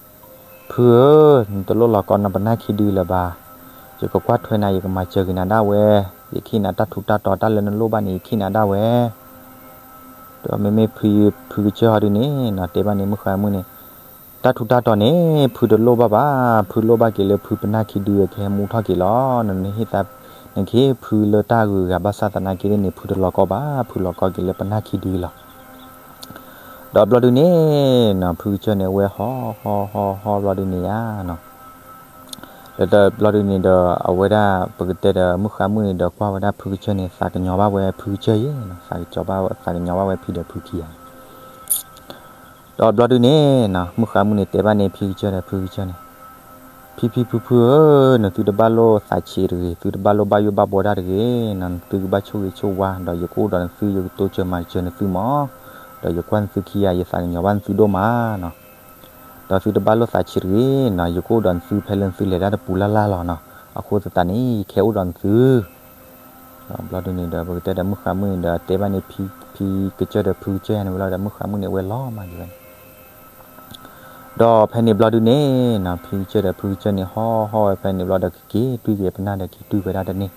ဖုဧၢ, နတလိၣ်လီၤကီနပနၢ်ခံဒုလၢၤဘၣ်, ယကကွၢ်ထွဲနၤ ယကမၤစၢၤက့ၤနၤဒၣ်ဝဲ, ယကဟ့ၣ်နၤတၢ်ထူးတၢ်တီၤ တၢ်လၢနလိၣ်ဘၣ်န့ၣ် ယကဟ့ၣ်နၤဒၣ်ဝဲ. ဒီးမ့မ့ၢ်ဖုကစၢၢ်ဟီဒုန့ၣ်နီၤ တဲဘၣ်န့ၣ်မုၢ်ဃါမုၣ်န့ၣ်, တၢ်ထူးတၢ်တီၤန့ၣ် ဖုတလိၣ်ဘၣ်ဘၣ်, ဖုလိၣ်ဘၣ်က့ၤလၢဖုပနၢ်ခံဒုကဟဲမူထီၣ်က့ၤလီၤ, နဟ့ၣ်သး, နကဟ့ၣ်ဖုလၢတၢ်ဂုၤအဂၤဘၣ်ဆၣ်သနာ်က့န့ၣ် ဖုတလီၤကီဘၣ်, ဖုလီၤကီက့ၤလၢပနၢ်ခံဒုလီၤ. ဒီးဘျီဒုန့ၣ်နီၤ ဖုကစၢၢ်န့ၣ် အဝဲဟီၣ်ဟီၣ်ဟီၣ်ဟီၣ်ဘျီဒုန့ၣ်ယါနီၤ ဒီးဘျီဒုန့ၣ်ဒီး အဝဲဒၣ်ပကတဲဒီးမုၢ်ဃါမုၣ်န့ၣ်ဒီး ကွၢ်ဝဲဒၣ်ဖုကစၢၢ်န့ၣ် သးကညီၤဘၣ်ဝဲဖုကစၢၢ်ယါ, သးကညီၤဘၣ်ဝဲဖံဒီးဖုခံဂၤန့ၣ်. ဒီးဘျီဒုန့ၣ်နီၤ မုၢ်ဃါမုၣ်န့ၣ်တဲဘၣ်န့ၣ် ဖံကစၢၢ်ဒီးဖုကစၢၢ်န့ၣ်, ဖံဖံဖုဖုဧၢ, နသုတဘၣ်လိၣ်သးဆံးတဂ့ၤ, သုတဘၣ်လိၣ်ဘၣ်ယိၣ်ဘၣ်ဘှီတၢ်တဂ့ၤ, နသုကဘၣ်ဆိၣ်ဂ့ၤဆိၣ်ဝါ, ဒီးယကအိၣ်ဒီးနသု ယကတိစၢၤမၤစၢၤနသုမီၢ်, ဒီးယကွၢ်နသုခံဂၤ ယသးကညီၤဘၣ်နသုဒိၣ်မးနီၤ. ဒီးသုတဘၣ်လိၣ်သးဆံးတဂ့ၤနီၤ, ယကအိၣ်ဒီးနသုဖဲလၢနသုလဲၤတၢ်တပူၤလၢ်လၢ်လီၤနီၤ, အဃိသတးန့ၣ် ယကဟဲအိၣ်ဒီးနသု. ဒီးဘျီဒုန့ၣ်ဒီး ပကတဲဒီးမုၢ်ဃါမုၣ်န့ၣ်ဒီး တဲဘၣ်န့ၣ် ဖံကစၢၢ်ဒီးဖုကစၢၢ်ယါန့ၣ်ဝဲလီၤဒီး မုၢ်ဃါမုၣ်န့ၣ် အဝဲလီၤမၢ်က့ၤဝဲန့ၣ် ဒီးဖဲန့ၣ်ဘျီဒုန့ၣ်နီၤ ဖံကစၢၢ်ဒီးဖုကစၢၢ်န့ၣ် ဟီၣ်ဟီၣ်ဝဲဖဲန့ၣ်ဘျီဒီး ကက့ၤတွံၢ်က့ၤပနၢ်ဒီး က့ၤတွံၢ်ဝဲဒၣ်တန့ၢ်,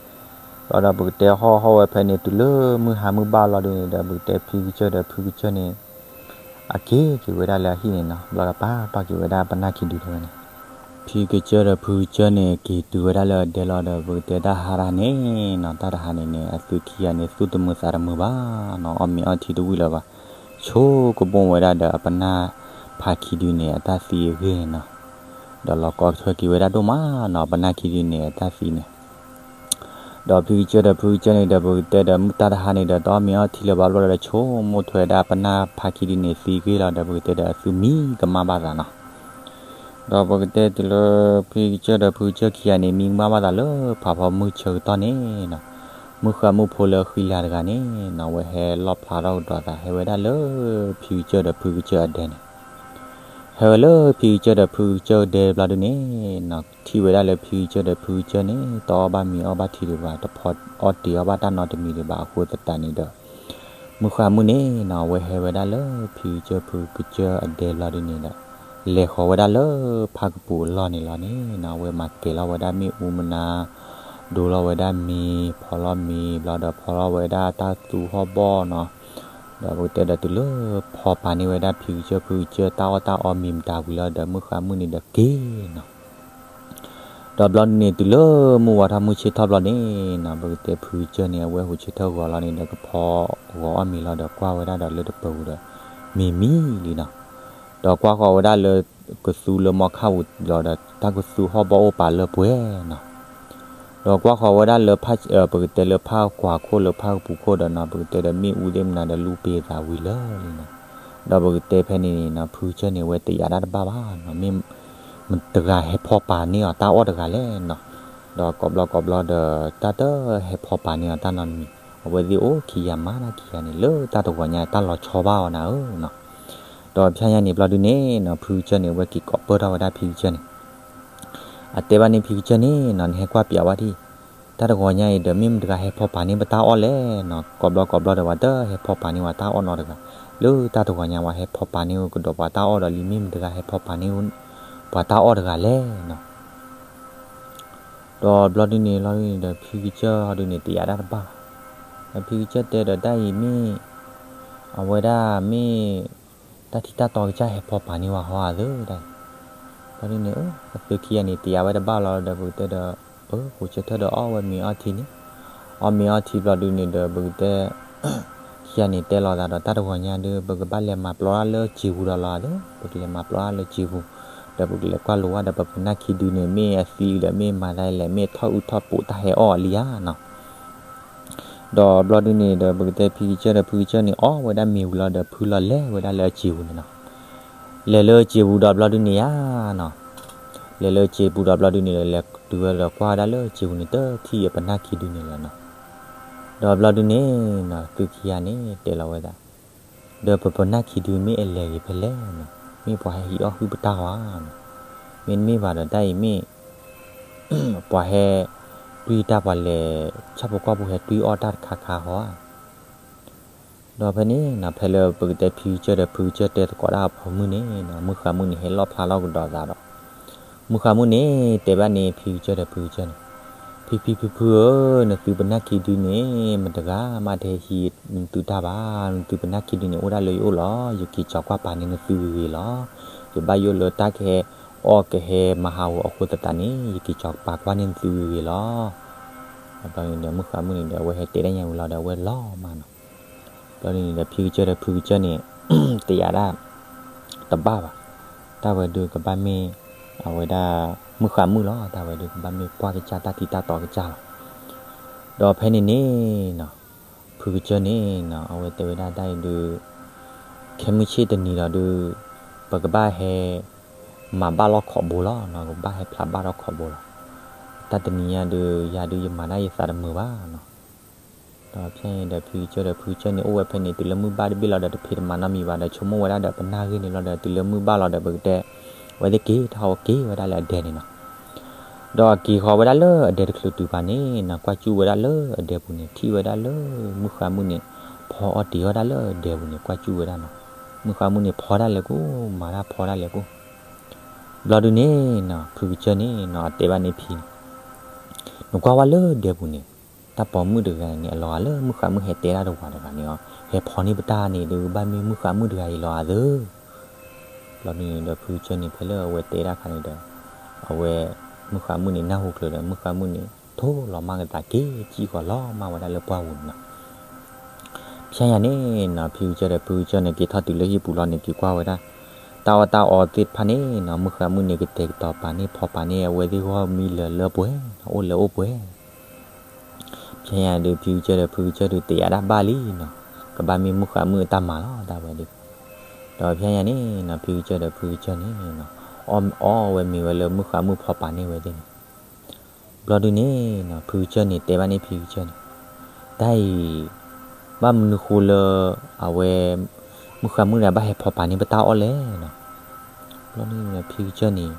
ဘျီဒီးပကတဲဟီၣ်ဟီၣ်ဝဲဖဲန့ၣ် တုၤလၢမုၢ်ဟါမုၢ်ဘၣ်လီၤဒုန့ၣ်ဒီး ပကတဲဖံကစၢၢ်ဒီးဖုကစၢၢ်န့ၣ် အက့ၤက့ၤဝဲဒၣ်လၢအဟံၣ်န့ၣ်နီၤ, ဘျီဒီးပာ်တီၢ်က့ၤဝဲဒၣ်ပနၢ်ခံဒုဒၣ်ဝဲန့ၣ်, ဖံကစၢၢ်ဒီးဖုကစၢၢ်န့ၣ် က့ၤတုၤဝဲဒၣ်လၢအဒဲလီၤဒီး ပကတဲတၢ်ဟါတဟါန့ၣ်နီၤ, တၢ်တဟါန့ၣ်န့ၣ် အသုခံဂၤန့ၣ် သူၣ်တမုာ်သးတမုာ်ဘၣ်နီၤ, အီၣ်မ့ၤအီထံတဝံၣ်လၢၤဘၣ်, ဆိကမိၣ်ဝဲဒၣ်ဒီးအပနၢ်ဖါခံဒုန့ၣ် အတၢ်သံအဂ့ၢ်န့ၣ်နီၤ. ဒီးလီၤကီထွဲက့ၤဝဲဒၣ်ဒိၣ်မးနီၤ ပနၢ်ခံဒုန့ၣ် တၢ်သံန့ၣ် ဒီးဖံကစၢၢ်ဒီးဖုကစၢၢ်န့ၣ်ဒီး ပကတဲဒီး မုၢ်တၢ်တဟါန့ၣ်ဒီး တအီၣ်မ့ၤအီထံလၢၤဘၣ်ဘျီဒီး ဆိကမိၣ်ထွဲဒၣ်ပနၢ်ဖးခံဒုန့ၣ် သံဂ့ၢ်လီၤဒီး ပကတဲဒီး အသုမံကမၣ်ဘၣ်သးနီၤ. ဒီးပကတဲတုၤလၢ ဖံကစၢၢ်ဒီးဖုကစၢၢ်ခံဂၤန့ၣ် မံကမၣ်ဘၣ်သးလၢဖးဖီမုၢ်ဆၢကတီၢ်န့ၣ်နီၤ, မုၢ်ဃါမုၣ်ဖိလၢအဃံလၤတဂၤန့ၣ်နီၤ အဝဲဟဲလီၣ်ဖျါထီၣ်ကဒီးသး ဟဲဝဲဒၣ်လၢ ဖံကစၢၢ်ဒီးဖုကစၢၢ်အဒဲန့ၣ် ဟဲဝဲလၢဖံကစၢၢ်ဒီးဖုကစၢၢ်ဒဲဘျီဒုန့ၣ်နီၤ ထံၣ်ဝဲဒၣ်လၢဖံကစၢၢ်ဒီးဖုကစၢၢ်န့ၣ် တအီၣ်ဘၣ်မ့ၤအီဘၣ်ထံဒံးဘၣ် တဖီအီတ့ၤအီဘၣ်တၢ်နီတမံၤဒံးဘၣ်အဃိသတးန့ၣ်ဒီး မုၢ်ဃါမုၣ်န့ၣ်နီၤ အဝဲဟဲဝဲဒၣ်လၢဖံကစၢၢ်ဖုကစၢၢ်အဒဲဘျီဒုန့ၣ်ဒီး လဲၤဃီၤဝဲဒၣ်လၢဖၣ်ကပူၤအလီၢ်န့ၣ်လီၤန့ၣ်နီၤ အဝဲမၤကဲၤလီၤဝဲဒၣ်မ့ၣ်အူမနါ ဒိလီၤဝဲဒၣ်မ့ၤ ဖီလီၤမ့ၤဘျီဒီး ဖီလီၤဝဲဒၣ်တၢ်သူဟီၣ်ဘီၣ်နီၤ, ဒီးပကတဲဒီးတုၤလၢဖီပာ်န့ၢ်ဝဲဒၣ်ဖံကစၢၢ်ဖုကစၢၢ်တၢ်အီၣ်တၢ်အီမ့ၤမတၤဝံၤလီၤဒီး မုၢ်ဃါမုၣ်န့ၣ်ဒီးက့ၤနီၤ ဒီးဘျီဒုန့ၣ် တုၤလၢမုၢ်ဝါထီၣ်မုၢ်ဆ့ၣ်ထီၣ်ဘျီန့ၣ်နီၤ ပကတဲဖုကစၢၢ်န့ၣ် အဝဲဟူးဆၢထၢၣ်ဂီၤလီၤန့ၣ်ဒီး ကဖီဂီၤအီၣ်မ့ၤလီၤဒီး ကွၢ်ဝဲဒၣ်ဒီးလၢတပၢၤပူၤဒီး မ့ၤမံလံနီၤ, ဒီးကွၢ်ဃီၤဝဲဒၣ်လၢ ကသူလၢမီခၣ်ပူၤလီၤဒီး တၢ်ကသူဟီၣ်ဘီၣ်အိၣ်ပာ်လၢပှဲၤနီၤ ဒီးကွၢ်ဃီၤဝဲဒၣ်လၢ ပကတဲလၢဖၣ်ကွၢ်ခိၣ်လၢဖၣ်ကပူၤခိၣ်ဒီးနီၤ ပကတဲဒီးမ့ၣ်အူသ့ၣ်မနၤဒီးလူပ့ၤသးဝံၤလၢာ်လံနီၤ, ဒီးပကတဲဖဲန့ၣ်န့ၣ်နီၤ ဖုကစၢၢ်န့ၣ် အဝဲတယာ်ဒၣ်တဘၣ်ဘၣ်နီၤ မ့ၢ်မတဂၤဟဲဖီပာ်န့ၢ်အီၤတၢ်အီၣ်တဂၤလဲၣ်နီၤ, ဒီးကိးဘျီကိးဘျီဒီး တၢ်တဟဲဖီပာ်န့ၢ်အီၤတၢ်နီတမံၤ အဝဲသ့ၣ်အိၣ်ခံဂၤမၤတၢ်ခံဂၤန့ၣ် လၢတၢ်တဂီၤညါတၢ်လီၤဆီဘၣ်အီၤနၤဧၢနီၤ, ဒီးဖဲညါန့ၣ်ဘျီဒုန့ၣ်နီၤ ဖုကစၢၢ်န့ၣ် အဝဲက့ၤကိးပၢၢ်ထီၣ်ဝဲဒၣ်ဖံကစၢၢ်န့ၣ် အတဲဘၣ်န့ၣ်ဖံကစၢၢ်န့ၣ်နီၤ နဟဲကွၢ်ပၠးဝဲဒၣ် တၢ်တဂီၤညါအံၤဒီး မ့ၢ်မတဂၤဟဲဖီပာ်န့ၢ်ပတၢ်အီၣ်လဲၣ်နီၤ, ကိးဘျီကိးဘျီဒီး ပှၤတဟဲဖီပာ်န့ၢ်ပှၤတၢ်အီၣ်နီတဂၤ, လၢတၢ်တဂီၤညါ ပှၤဟဲဖီပာ်န့ၢ်ကဒီးပှၤတၢ်အီၣ်ဒီးလံ မ့ၢ်မတဂၤဟဲဖီပာ်န့ၢ် ပှၤတၢ်အီၣ်တဂၤလဲၣ်နီၤ. ဒီးဘျီဒုန့ၣ် ဘျီဒုန့ၣ်ဒီး ဖံကစၢၢ်ဟီဒုန့ၣ် တယာ်ဒၣ်တဘၣ်လီၤ. ဒီးဖံကစၢၢ်တဲဒီး တၢ်အံၤမ့ၢ် အဝဲဒၣ်မ့ၢ် တၢ်ထံၣ်တၢ်တီကစၢ်ဟဲဖီပာ်န့ၢ်ဝဲဟီဧါသၢတၢ်အံၤ, ဘျီဒုန့ၣ် အသုခံဂၤန့ၣ် တယာ်ဝဲတဘၣ်လီၤဒီး ပကတဲဒီး အဃိ ဆၢထၢၣ်ဒီးအီၣ်ဝဲမ့ၤအီထံန့ၣ်, အီၣ်မ့ၤအီထံဘျီဒုန့ၣ်ဒီး ပကတဲ ခံဂၤန့ၣ်တဲလီၤသးဒီး တၢ်တဂီၤညါဒီး ပကဘၣ်လဲၤမၤပျီတၢ်လၢစံာ်ပူၤဒီးလီၤဒီး ပကလဲၤမၤပျီတၢ်လၢစံာ်ပူၤ, ဒီးပကလဲၤကွၢ်လိဝဲဒီး ပပနၢ်ခံဒုန့ၣ် မ့ၢ်အသံလံဒီး မ့ၢ်မၤတၢ်လဲၣ် မ့ၢ်ထီၣ်အုၣ်ထီၣ်ပိာ်တၢ်ဟဲအီၣ်အီၤလံဧါနီၤ. ဒီးဘျီဒုန့ၣ်ဒီး ပကတဲဖံကစၢၢ်ဒီးဖုကစၢၢ်န့ၣ် အီၣ်ဝဲဒၣ်မ့ၤဝံၤလီၤဒီး ဖုလီၤလဲၤဝဲဒၣ်လၢအစံာ်ပူၤန့ၣ်နီၤ. လဲၤလၢစံာ်ပူၤဒီးဘျီဒုန့ၣ်ဧါနီၤ, လဲၤလၢစံာ်ပူၤဒီးဘျီဒုန့ၣ်ဒီး လဲၤတုၤဝဲဒီးကွၢ်ဝဲဒၣ်လၢစံာ်ပူၤန့ၣ် တထံၣ်အပနၢ်ခံဒုန့ၣ်လၢၤနီၤ. ဒီးဘျီဒုန့ၣ်နီၤ သုခံဂၤန့ၣ်တဲလီၤဝဲဒၣ် ဒီးပပနၢ်ခံဒုမ့ၢ်အလဲၤဂ့ၤဖဲလဲၣ်နီၤ, မ့ၢ်ပှၤဟဲဟံးအီၣ်ဟုၣ်ပတၢ်ဧါနီၤ, မ့တမ့ၢ်ဘၣ်ဒီးတၢ်အံၤမ့ၢ် ပှၤဟဲ တွံၢ်တၢ် ပှၤလဲၤဆၣ်ဖိကီၢ်ဖိဟဲတွံၢ်အီၣ်တၢ်တခါခါဧါ. ဒီးဖဲန့ၣ်နီၤ ဖဲလၢပကတဲဖံကစၢၢ်ဒီးဖုကစၢၢ်တဲသကိးတၢ်အဖီမုၢ်န့ၣ်နီၤ မုၢ်ဃါမုၢ်န့ၣ် ဟဲလီၣ်ဖျါလီၤကဒီးသးဒီး မုၢ်ဃါမုၢ်န့ၣ် တဲဘၣ်န့ၣ်ဖံကစၢၢ်ဒီးဖုကစၢၢ်န့ၣ်, ဖံဖံဖုဖုဧၢ, နသုပနၢ်ခံဒုန့ၣ် မတဂၤမးတဟဲဟံးနသုတၢ်ဘၣ်, နသုပနၢ်ခံဒုန့ၣ် အိၣ်ဒၣ်လၢယအိၣ်လီၤ, ယက့ၤကၠီၤကွၢ်ပာ်န့ၢ်နသုဂ့ၤဂ့ၤလီၤ. ယဘၣ်ယိၣ်လၢတၢ်ကဟဲအီၣ်ကဟဲမၤဟးဂီၤအဃိသတးန့ၣ် ယက့ၤကၠီၤပာ်ကွၢ်န့ၢ်နသုဂ့ၤဂ့ၤလီၤ. ဘျီန့ၣ်ဒီး မုၢ်ဃါမုၢ်န့ၣ်ဒီး အဝဲဟဲတဲဒၣ်ညါဝံၤလီၤဒီး အဝဲလီၤမးနီၤ. ဘျီန့ၣ်ဒီး ဖံကစၢၢ်ဒီးဖုကစၢၢ်န့ၣ် တယာ်ဒၣ် တဘၣ်ဘၣ်. တၢ်ဝဲဒုးကဘၣ်မ့ၢ် အဝဲဒၣ် မုၢ်ဃါမုၢ်လီၤ. တၢ်ဝဲဒုးကဘၣ်မ့ၢ်ကွၢ်ကစၢ်တၢ်ထံၣ်တၢ်တီကစၢ်လီၤ. ဒီးဖဲန့ၣ်န့ၣ်နီၤ ဖုကစၢၢ်န့ၣ်နီၤ အဝဲတဲဝဲဒၣ်တၢ်အံၤဒုး ခဲမုၢ်ဆ့ၣ်တနံၤလီၤဒုး ပကဘၣ်ဟဲ မၤဘၣ်လီၢ်ခိးဘိလီၤနီၤ, ပကဘၣ်ဟဲဖျါဘၣ်ထီၣ်ခိးဘိလီၤ. တၢ်တနံၤညါဒုး ယၤဒုးယမၤဒၣ်ယသးတမုာ်ဘၣ်နီၤ. ဒီးဖဲန့ၣ်ဒီး ဖံကစၢၢ်ဒီးဖုကစၢၢ်န့ၣ် အိၣ်ဝဲဖဲန့ၣ် တုၤလၢမုၢ်ဘၣ်တဘ့ၣ်လီၤဒီး တဖံးတမၤနီတမံၤဘၣ်ဒီး ဆိကမိၣ်ဝဲဒၣ်ဒီးပနၢ်ဂ့ၢ်န့ၣ်လီၤဒီး တုၤလၢမုၢ်ဘၣ်လီၤဒီး ပကတဲ အဝဲသ့ၣ်က့ၤထီၣ်က့ၤဝဲဒၣ်လၢအဒဲန့ၣ်နီၤ. ဒီးက့ၤဃီၤဝဲဒၣ်လၢအဒဲတချုးတုၤပၤန့ၣ်နီၤ ကွၢ်စူၣ်ဝဲဒၣ်လၢအဒဲပူၤန့ၣ် ထံၣ်ဝဲဒၣ်လၢ မုၢ်ဃါမုၢ်န့ၣ် ဖီအီၣ်တ့ၤအီၣ်ဒၣ်လၢအဒဲပူၤန့ၣ် ကွၢ်စူၣ်ဝဲဒၣ်နီၤ. မုၢ်ဃါမုၢ်န့ၣ် ဖီဒၣ်လဲာ်ကိၣ် မၤတၢ်ဖီဒၣ်လဲာ်ကိၣ်. ဘျီဒုးန့ၣ်နီၤ ဖုကစၢၢ်န့ၣ်နီၤ အတဲဘၣ်န့ၢ်ဖံန့ၣ် နကွၢ်ဝဲလၢဒဲပူၤန့ၣ် တၢ်ပိာ်မုၣ်တဂၤန့ၣ် အလီၤဂာ်လၢမုၢ်ဃါမုၢ်ဟဲတဲဒၣ်တဝၤတဂၤန့ၣ်အီၤ ဟဲဖီန့ၢ်ပတၢ်န့ၣ်ဒီး ကဘၣ်မ့ၢ်မုၢ်ဃါမုၢ်တဂၤအံၤလီၤဧါသၢ. ဘျီဒုးန့ၣ်ဒီး ဖုကစၢၢ်န့ၣ် ဖဲလၢအဝဲတဲဒၣ်ခါန့ၣ်ဒီး အဝဲ မုၢ်ဃါမုၢ်န့ၣ် နၢ်ဟူချုးဒီး မုၢ်ဃါမုၢ်န့ၣ် ထိလီၤမၢ်ကသးက့ၤစံၣ်ဃီၤလီၤမၢ်ဝဲဒၣ်လၢပှၢ်ပူၤန့ၣ်နီၤ. ဖဲညါန့ၣ်နီၤ ဖံကစၢၢ်ဒီးဖုကစၢၢ်န့ၣ် က့ၤထီၣ်တုၤလၢဟံၣ်ပူၤလီၤန့ၣ် က့ၤကွၢ်ဝဲဒၣ် တၢ်အီၣ်တၢ်အီသ့ၣ်တဖၣ်န့ၣ်နီၤ မုၣ်ဃါမုၣ်န့ၣ် ကတဲာ်ကတီၤပာ်န့ၢ်ဖီပာ်န့ၢ်အဝဲသ့ၣ်ဂီၢ်မံလၢၤလၢပှဲၤနီၤ အိၣ်လၢၤအိၣ်ပှဲၤ ဖဲညါဒီး ဖံကစၢၢ်ဒီးဖုကစၢၢ်ဒီး တယာ်ဒၣ်ဘၣ်လံနီၤ, ကဘၣ်မ့ၢ်မုၣ်ဃါမုၣ်အတၢ်မၤလီၤ တၢ်ဝဲဒၣ်. ဒီးဖဲညါန့ၣ်နီၤ ဖံကစၢၢ်ဒီးဖုကစၢၢ်န့ၣ်နီၤ အီၣ်ဝဲမ့ၤဝဲလၢမုၣ်ဃါမုၣ်ဖီပာ်န့ၢ်ဝဲသ့ၣ်န့ၣ်, ဘျီဒုန့ၣ်နီၤ ဖုကစၢၢ်န့ၣ် တဲဘၣ်န့ၣ်ဖံကစၢၢ်န့ၣ်, တၢ်အံၤ ဘၣ်မနုၤဃိလၢ အဝဲ မုၣ်ဃါမုၣ်န့ၣ် ဘၣ်ဟဲဖီပာ်န့ၢ်ပတၢ်အီၣ်လဲၣ်နီၤ. ဘျီဒုန့ၣ် ဖံကစၢၢ်န့ၣ်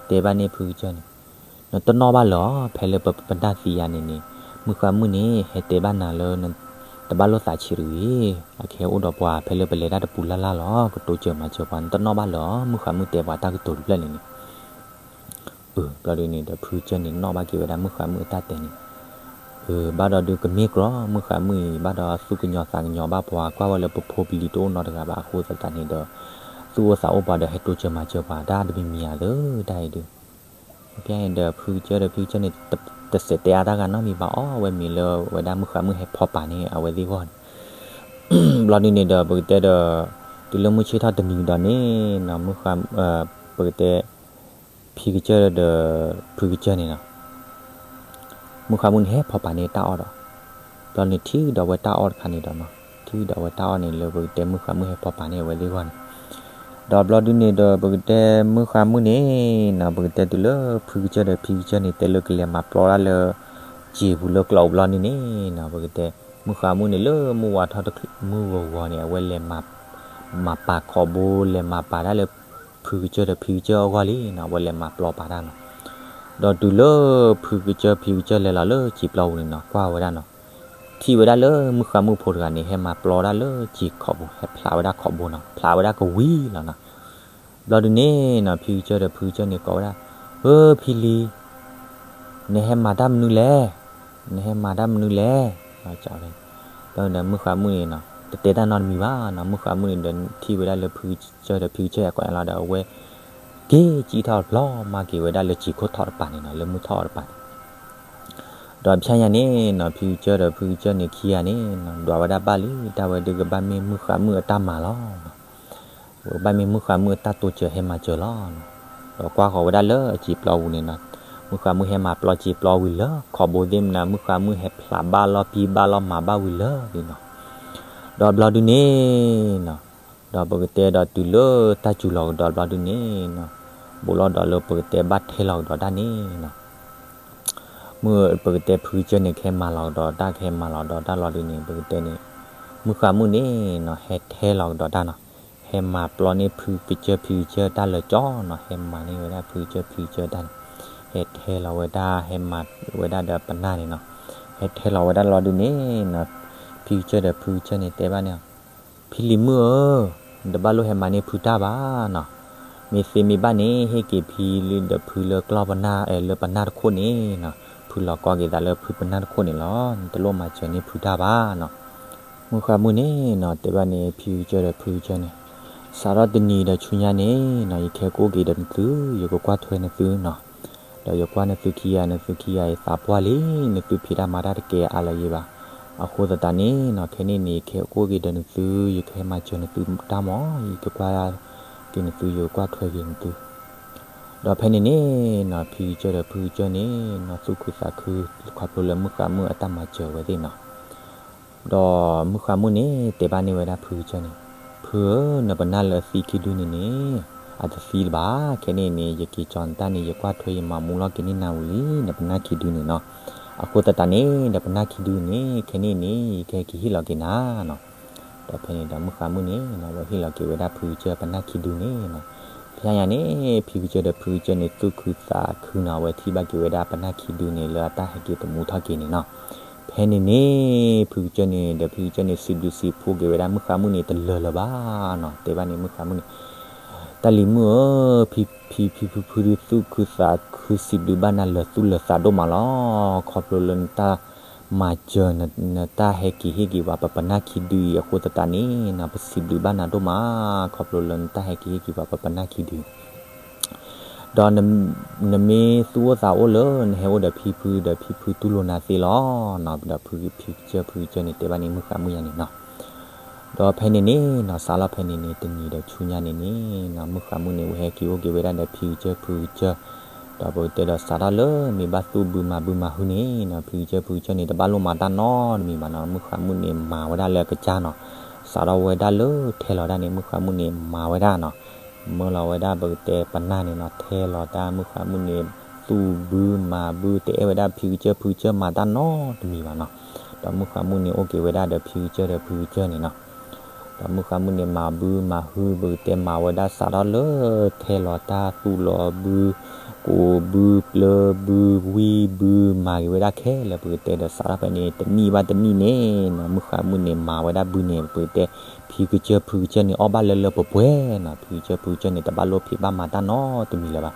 တဲဘၣ်န့ၣ်ဖုကစၢၢ်န့ၣ်, နတနီၣ်ဘၣ်လၢၤအီၤ ဖဲလၢပပနၢ်သံယၤန့ၣ်န့ၣ် မုၣ်ဃါမုၣ်န့ၣ် ဟဲတဲဘၣ်နၤလၢ တဘၣ်လိာ်သးဆံးတဂ့ၤ, အခဲအိၣ်ဒီးပှၤ ဖဲလၢပလဲၤတၢ်တပူၤလၢ်လၢ်လီၤ ကတိစၢၤမၤစၢၤပှၤ နတနီၣ်ဘၣ်လၢၤအီၤ မုၣ်ဃါမုၣ်တဲပှၤတၢ်ကတိၤတဖျၢၣ်န့ၣ်န့ၣ် ဘျီဒုန့ၣ်ဒီး ဖုကစၢၢ်န့ၣ် နီၣ်ဘၣ်က့ၤဝဲဒၣ်မုၣ်ဃါမုၣ်အတၢ်တဲန့ၣ်, ဘၣ်ဒီးဒုးကမ့ၢ်ကြီ မုၣ်ဃါမုၣ်အံၤ ဘၣ်ဒီးသူၣ်ကညီၤသးကညီၤဘၣ်ပှၤ ကွၢ်ဝဲလၢပဖိပလံၤတအိၣ်နီတဂၤဘၣ်အဃိသတးန့ၣ်ဒီး သူၣ်အိၣ်သးအိၣ်ပှၤဒီး ဟဲတိစၢၤမၤစၢၤပှၤ တၢ်တမံၤမံၤဧါသၢ တၢ်အံၤဒုး ဖဲန့ၣ်ဒီး ဖုကစၢၢ်ဒီးဖံကစၢၢ်န့ၣ် တစဲးတဲအါတၢ်ဂၤနီတမံၤဘၣ် အီၣ်ဝဲမ့ၤလၢဝဲဒၣ်မုၣ်ဃါမုၣ်ဟဲဖီပာ်န့ၢ်အဝဲသ့ၣ်ဂီၢ်န့ၣ်, ဘျီဒုန့ၣ်ဒီး ပကတဲဒီး တုၤလၢမုၢ်ဆ့ၣ်ထီၣ်တနံၤကဒီးန့ၣ်နီၤ မုၣ်ဃါ ပကတဲ ဖံကစၢၢ်ဒီး ဖုကစၢၢ်န့ၣ်နီၤ မုၣ်ဃါမုၣ်န့ၣ် ဟဲဖီပာ်န့ၢ်တၢ်အီၣ်ဒီး ဘျီန့ၣ်ထံၣ်ဒီးဝဲတၢ်အီၣ်တခါန့ၣ်ဒီးနီၤ ထံၣ်ဒီးဝဲတၢ်အီၣ်န့ၣ် လၢပကတဲမုၣ်ဃါမုၣ်ဟဲဖီပာ်န့ၢ်အဝဲသ့ၣ်ဂီၢ်န့ၣ်, ဒီးဘျီဒုန့ၣ်ဒီး ပကတဲမုၣ်ဃါမုၣ်န့ၣ်နီၤ ပကတဲတုၤလၢဖုကစၢၢ်ဒီးဖံကစၢၢ်န့ၣ် တဲလၢကလဲၤမၤပျီတၢ်လၢ စံာ်ပူၤလၢကျီၢ်ပူၤဘျီန့ၣ်န့ၣ်နီၤ ပကတဲ မုၣ်ဃါမုၣ်န့ၣ်လၢမုၢ်ဝါထီၣ်တချုးမုၢ်ဂီၤဂီၤန့ၣ် အဝဲလဲၤ မၤပာ်ခီးဘိ လဲၤမၤပာ်တၢ်လၢ ဖုကစၢၢ်ဒီးဖံကစၢၢ်အဂီၢ်လံနီၤ အဝဲလဲၤမၤပျီပာ်တၢ်နီၤ, ဒီးတုၤလၢဖုကစၢၢ်ဖံကစၢၢ်လဲၤလီၤလၢစံာ်ပျီပူၤန့ၣ်နီၤ ကွၢ်ဝဲဒၣ်နီၤ ထံၣ်ဝဲဒၣ်လၢမုၣ်ဃါမုၣ်ဖိတဂၤန့ၣ် ဟဲမၤပျီတၢ်လၢစံာ်ခီးဘိ ဟဲဖျးဝဲဒၣ်ခီးဘိနီၤ ဖျးဝဲဒၣ်ကဝံၤလီၤနီၤ, ဘျီဒုန့ၣ်နီၤ ဖံကစၢၢ်ဒီးဖုကစၢၢ်န့ၣ်ကိးဝဲဒၣ်, ဧၢ ဖံလံၤ နဟဲမၤတၢ်မနုၤလဲၣ်, နဟဲမၤတၢ်မနုၤလဲၣ်, ဘျီဒီးမုၣ်ဃါမုၣ်န့ၣ်နီၤ တတဲတၢ်နီတမံၤဘၣ်နီၤ မုၣ်ဃါမုၣ်န့ၣ်ဒီးထံၣ်ဝဲဒၣ်လၢဖုကစၢၢ်ဒီးဖံကစၢၢ်အကိးညါလီၤဒီး အဝဲ က့ၤကံၣ်ထီၣ်ဖျီမၤက့ၤဝဲဒၣ်လၢစံာ်ခိၣ်ထီၣ်တပၤန့ၣ်နီၤ လၢမုၢ်ထီၣ်အီၤတပၤန့ၣ်, ဒီးဖဲညါန့ၣ်နီၤ ဖံကစၢၢ်ဒီးဖုကစၢၢ်န့ၣ်ခံဂၤန့ၣ်နီၤ ဒွးဝဲဒၣ်ဘၣ်လံ တၢ်ဝဲဒုးကဘၣ်မ့ၢ်မုၣ်ဃါမုၣ်အတၢ်မၤလီၤနီၤ ကဘၣ်မ့ၢ်မုၣ်ဃါမုၣ်အတၢ်တိစၢၤဟဲမၤစၢၤလီၤနီၤ, ဒီးကွၢ်ဃီၤဝဲဒၣ်လၢအစံာ်ပျီပူၤန့ၣ်နီၤ, မုၣ်ဃါမုၣ်ဟဲမၤပျီစံာ်ပျီဝံၤလၢခီးဘိသ့ၣ်မနၤ မုၣ်ဃါမုၣ်ဟဲဖျးဘၣ်လီၤပံဘၣ်လီၤမၤဘၣ်ဝံၤလၢာ်နီၤ, ဒီးဘျီဒုန့ၣ်နီၤ, ဒီးပကတဲဒီးတုၤလၢတၢ်စူၤလီၤကဒီးဘျီဒုန့ၣ်နီၤ, ဘူးလီၤဒီးလၢပကတဲဘၣ်ထဲလီၤကဒီးတၢ်န့ၣ်နီၤ မုၢ်ပကတဲဖုကစၢၢ်န့ၣ် ကဟဲမၤလီၤကဒီးတၢ် ကဟဲမၤလီၤကဒီးတၢ်လီၤဒုန့ၣ် ပကတဲန့ၣ်, မုၣ်ဃါမုၣ်န့ၣ်နီၤ ဟဲထဲလီၤကဒီးတၢ်နီၤ, ဟဲမၤပျီန့ၢ်ဖုကစၢၢ်ဖံကစၢၢ်တၢ်လၢာ်ကၠီနီၤ, ဟဲမၤန့ၢ်ဝဲဒၣ်ဖုကစၢၢ်ဖံကစၢၢ်တၢ်န့ၣ်, ဟဲထဲလီၤဝဲဒၣ် ဟဲမၤဝဲဒၣ်ဒီးပနၢ်န့ၣ်နီၤ, ဟဲထဲလီၤဝဲဒၣ်လီၤဒုန့ၣ်နီၤ, ဖံကစၢၢ်ဒီးဖုကစၢၢ်န့ၣ်တဲဘၣ်န့ၣ် ဖံလံၤမုၣ်ဧၢ, နတဘၣ်လိၣ်ဟဲမၤန့ၢ်ဖုတၢ်ဘၣ်နီၤ, မ့ၢ်သ့မ့ၢ်ဘၣ်န့ၣ် ဟ့ၣ်က့ၤဖံလံၤဒီးဖုလၢကျီၢ်ပနၢ် လၢပနၢ်တခိၣ်န့ၣ်နီၤ, ဖုလီၤကီက့ၤသးလၢဖုပနၢ်တခိၣ်န့ၣ်လီၤ, နတလိၣ်မၤစၢၤန့ၢ်ဖုတၢ်ဘၣ်နီၤ. မုၣ်ဃါမုၣ်န့ၣ်နီၤ တဲဘၣ်န့ၣ် ဖံကစၢၢ်ဒီးဖုကစၢၢ်န့ၣ်, စးထီၣ်တနံၤဒီးဆူညါန့ၣ်နီၤ ယကဟဲကအိၣ်က့ၤဒီးနသု, ယကကွၢ်ထွဲနသုနီၤ ဒီးယကွၢ်နသုခံဂၤ နသုခံဂၤအံၤသးပှၢ်လံ, နသုဖံးတၢ်မၤတၢ်တကဲအါလၢၤယံၤဘၣ်. အဃိသတးန့ၣ်နီၤ ခဲန့ၣ်န့ၣ် ယကဟဲကအိၣ်က့ၤဒီးနသု, ယကဟဲမၤစၢၤနသုတၢ်မၤ, ယကကွၢ်က့ၤနသု, ယကကွၢ်ထွဲက့ၤနသု. ဒီးဖဲန့ၣ်န့ၣ်နီၤ ဖံကစၢၢ်ဒီးဖုကစၢၢ်န့ၣ်နီၤ သူၣ်ခုသးခု ခီဖျိလၢမုၣ်ဃါမုၣ်အတၢ်မၤစၢၤဝဲသ့ၣ်နီၤ. ဒီးမုၣ်ဃါမုၣ်န့ၣ် တဲဘၣ်န့ၢ်ဝဲဒၣ်ဖုကစၢၢ်န့ၣ်, ဖုဧၢ, နပနၢ်လၢအသံခံဒုန့ၣ်န့ၣ် အတသံလၢၤဘၣ်. ခဲန့ၣ်န့ၣ် ယက့ၤကၠီနတၢ်န့ၣ် ယကွၢ်ထွဲယမၤမူလီၤက့ၤန့ၢ်နၤဝံၤလံ နပနၢ်ခံဒုန့ၣ်နီၤ. အဃိသတးန့ၣ် နပနၢ်ခံဒုန့ၣ် ခဲန့ၣ်န့ၣ် ယကဟဲက့ၤဟ့ၣ်လီၤက့ၤနၤနီၤ. ဒီးဖဲန့ၣ်ဒီးမုၣ်ဃါမုၣ်န့ၣ်နီၤ ဝဲဟ့ၣ်လီၤက့ၤဝဲဒၣ်ဖုကစၢၢ်ပနၢ်ခံဒုန့ၣ်နီၤ. ဖဲညါန့ၣ် ဖံကစၢၢ်ဒီးဖုကစၢၢ်န့ၣ် သူၣ်ခုသးခုနီၤ အဝဲထံၣ်ဘၣ်က့ၤဝဲဒၣ်ပနၢ်ခံဒုန့ၣ် လၢအတၢ်ဟဲက့ၤသမူထီၣ်က့ၤန့ၣ်နီၤ. ဖဲန့ၣ်န့ၣ် ဖုကစၢၢ်န့ၣ်ဒီးဖံကစၢၢ်န့ၣ် စံးဘျုးစံးဖှိၣ်က့ၤဝဲဒၣ်မုၣ်ဃါမုၣ်န့ၣ် တလၢၤလၢၤဘၣ်နီၤ. တဲဘၣ်န့ၣ်မုၣ်ဃါမုၣ်န့ၣ် တၢ်လံၤမုၣ်ဧၢ, ဖံဖံဖုဖုဒုးသူၣ်ခုသးခုစံးဘျုးဘၣ်နၤလၢာ်သူၣ်လၢာ်သးဒိၣ်မးလီၤ. ခီဖျိလၢနတၢ်မၤစၢၤ နတၢ်ဟဲက့ၤဟ့ၣ်က့ၤပှၤပပနၢ်ခံဒုအံၤအဃိသတးန့ၣ်နီၤ ပစံးဘျုးဘၣ်နၤဒိၣ်မး ခီဖျိလၢနတၢ်ဟဲက့ၤဟ့ၣ်က့ၤပှၤပပနၢ်ခံဒု ဒီးနမ့ၢ်သူၣ်အိၣ်သးအိၣ်လၢ နဟဲအိၣ်ဒီးဖံဖုဒီးဖံဖုတူၢ်လိာ်နၤသ့လီၤနီၤ. ဒီးဖံကစၢၢ်ဖုကစၢၢ်န့ၣ် တဲဘၣ်န့ၣ်မုၣ်ဃါမုၣ်ယါန့ၣ်နီၤ. ဒီးဖဲန့ၣ်န့ၣ်နီၤ စးထီၣ်ဖဲန့ၣ်န့ၣ် တနံၤဒီးဆူညါန့ၣ်န့ၣ်နီၤ မုၣ်ဃါမုၣ်န့ၣ် ဝဲဟဲက့ၤအိၣ်က့ၤဝဲဒၣ်ဒီးဖံကစၢၢ်ဖုကစၢၢ်, ဒီးပကတဲဒီးစးထီၣ်လၢမ့ၢ်ဘၣ်သူၣ်ဘုမၤဘုမၤဟုန့ၣ်နီၤ ဖံကစၢၢ်ဖုကစၢၢ်န့ၣ် တဘၣ်လိၣ်မၤတၢ်နီတမံၤဘၣ်နီၤ မုၣ်ဃါမုၣ်န့ၣ်မၤဝဲဒၣ်လၢအကစၢ်နီၤ, စးထီၣ်ဝဲဒၣ်လၢထဲလီၤဒၣ်န့ၣ် မုၣ်ဃါမုၣ်န့ၣ်မၤဝဲဒၣ်နီၤ, မၢလီၤဝဲဒၣ်ပကတဲပနၢ်န့ၣ်နီၤ ထဲလီၤတၢ် မုၣ်ဃါမုၣ်န့ၣ် သူၣ်ဘုမၤဘု တအဲၣ်ဝဲဒၣ်ဖံကစၢၢ်ဖုကစၢၢ်မၤတၢ်နီတမံၤဘၣ်နီၤ, ဒီးမုၣ်ဃါမုၣ်န့ၣ်အိၣ်က့ၤဝဲဒၣ်ဒီးဖံကစၢၢ်ဒီးဖုကစၢၢ်န့ၣ်နီၤ ဒီးမုၣ်ဃါမုၣ်န့ၣ်မၤဘုမၤဟု ပကတဲမၤဝဲဒၣ်စးထီၣ်လၢထဲလီၤတၢ်သူၣ်လီၤဘု, ကိးဘုပျၢၤဘုဝံဘု မၤက့ၤဝဲဒၣ်ခဲလၢာ် ပကတဲဒီးစးထီၣ်ဖဲန့ၣ် တနံၣ်ဘၣ်တနံၣ်န့ၣ်နီၤ မုၣ်ဃါမုၣ်န့ၣ်မၤဝဲဒၣ်ဘုန့ၣ် ပကတဲ ဖံကစၢၢ်ဖုကစၢၢ်န့ၣ် အီၣ်ဘၣ်လၢလၢပှဲၤပှဲၤနီၤ ဖံကစၢၢ်ဖုကစၢၢ်န့ၣ် တဘၣ်လိၣ်ဖံးဘၣ်မၤတၢ်နီတမံၤလၢၤဘၣ်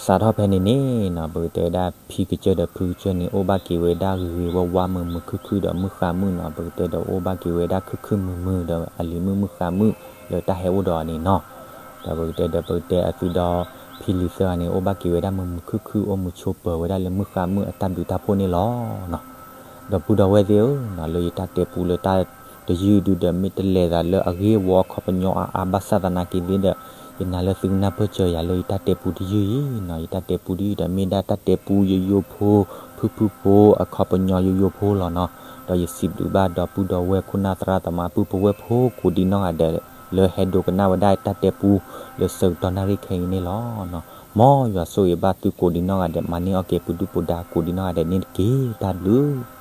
စးထီၣ်ဖဲန့ၣ်န့ၣ်နီၤ ပကတဲဝဲဒၣ်ဖံကစၢၢ်ဒီးဖုကစၢၢ်န့ၣ် အိၣ်ဘၣ်က့ၤဝဲဒၣ်ဂ့ၤဂ့ၤဝါဝါမုာ်မုာ်ခုၣ်ခုၣ်ဒီးမုၣ်ဃါမုၣ်နီၤ ပကတဲဒီးအိၣ်ဘၣ်က့ၤဝဲဒၣ်ခုၣ်ခုၣ်မုာ်မုာ်ဒီးအလံၤမုၣ်မုၣ်ဃါမုၣ်လၢတၢ်ဟဲအိၣ်ဒီးအီၤန့ၣ်နီၤ ဒီးပကတဲဒီးပကတဲအသုဒီးဖံလံၤသၢဂၤန့ၣ် အိၣ်ဘၣ်က့ၤဝဲဒၣ်မုာ်မုာ်ခုၣ်ခုၣ် အိၣ်မုာ်ဆိးပၢၤဝဲဒၣ်လၢမုၣ်ဃါမုၣ်အတၢ်ဘျုးတၢ်ဖှိၣ်န့ၣ်လီၤ. ဒီပုၢ်ဒီဝဲၢ်သ့ၣ်ဧၢ, လၢယတၢ်တဲပူလၢတၢ်တယုၢ်ဒုဒီး မ့ၢ်တလဲၤသးလၢအဂ့ၢ်ဝီအခီပညီအါအါဘၣ်ဆၣ်သနာ်က့သ့ဒီး ယနာ်လၢသုကနၢ်ပၢၢ်စၢၤယၤလၢယတၢ်တဲပူတယုၢ်အံၤနီၤ, ယတၢ်တဲပူတယုၢ်ဒီး မ့ၢ်ဒၣ်တၢ်တဲပူယိယိဖိ ဖုၣ်ဖုၣ်ဖိ အခီပညီယိယိဖိလီၤနီၤ. ဒီးယစံးဘျုးဘၣ်ဒီပုၢ်ဒီဝဲၢ်ခိၣ်နၢ်သရၣ်သမါ ပုၢ်ဖိဝဲၢ်ဖိ ကိးဒံနီၢ်ဂၤဒဲး လၢဟဲဒိကနၣ်ဝဲဒၣ်တၢ်တဲပူ လၢဆၢကတီၢ်နၣ်ရံၣ်ခဲအံၤန့ၣ်လီၤ. မ်ယွၤဆိၣ်ဂ့ၤဘၣ်သုကိးဒံနီၢ်ဂၤဒဲး မၤန့ၢ်အီၣ်က့ၤပဒုၣ်ပဒါ ကိးဒံနီၢ်ဂၤဒဲးန့ၣ်တက့ၢ်. တၢ်ဘျုး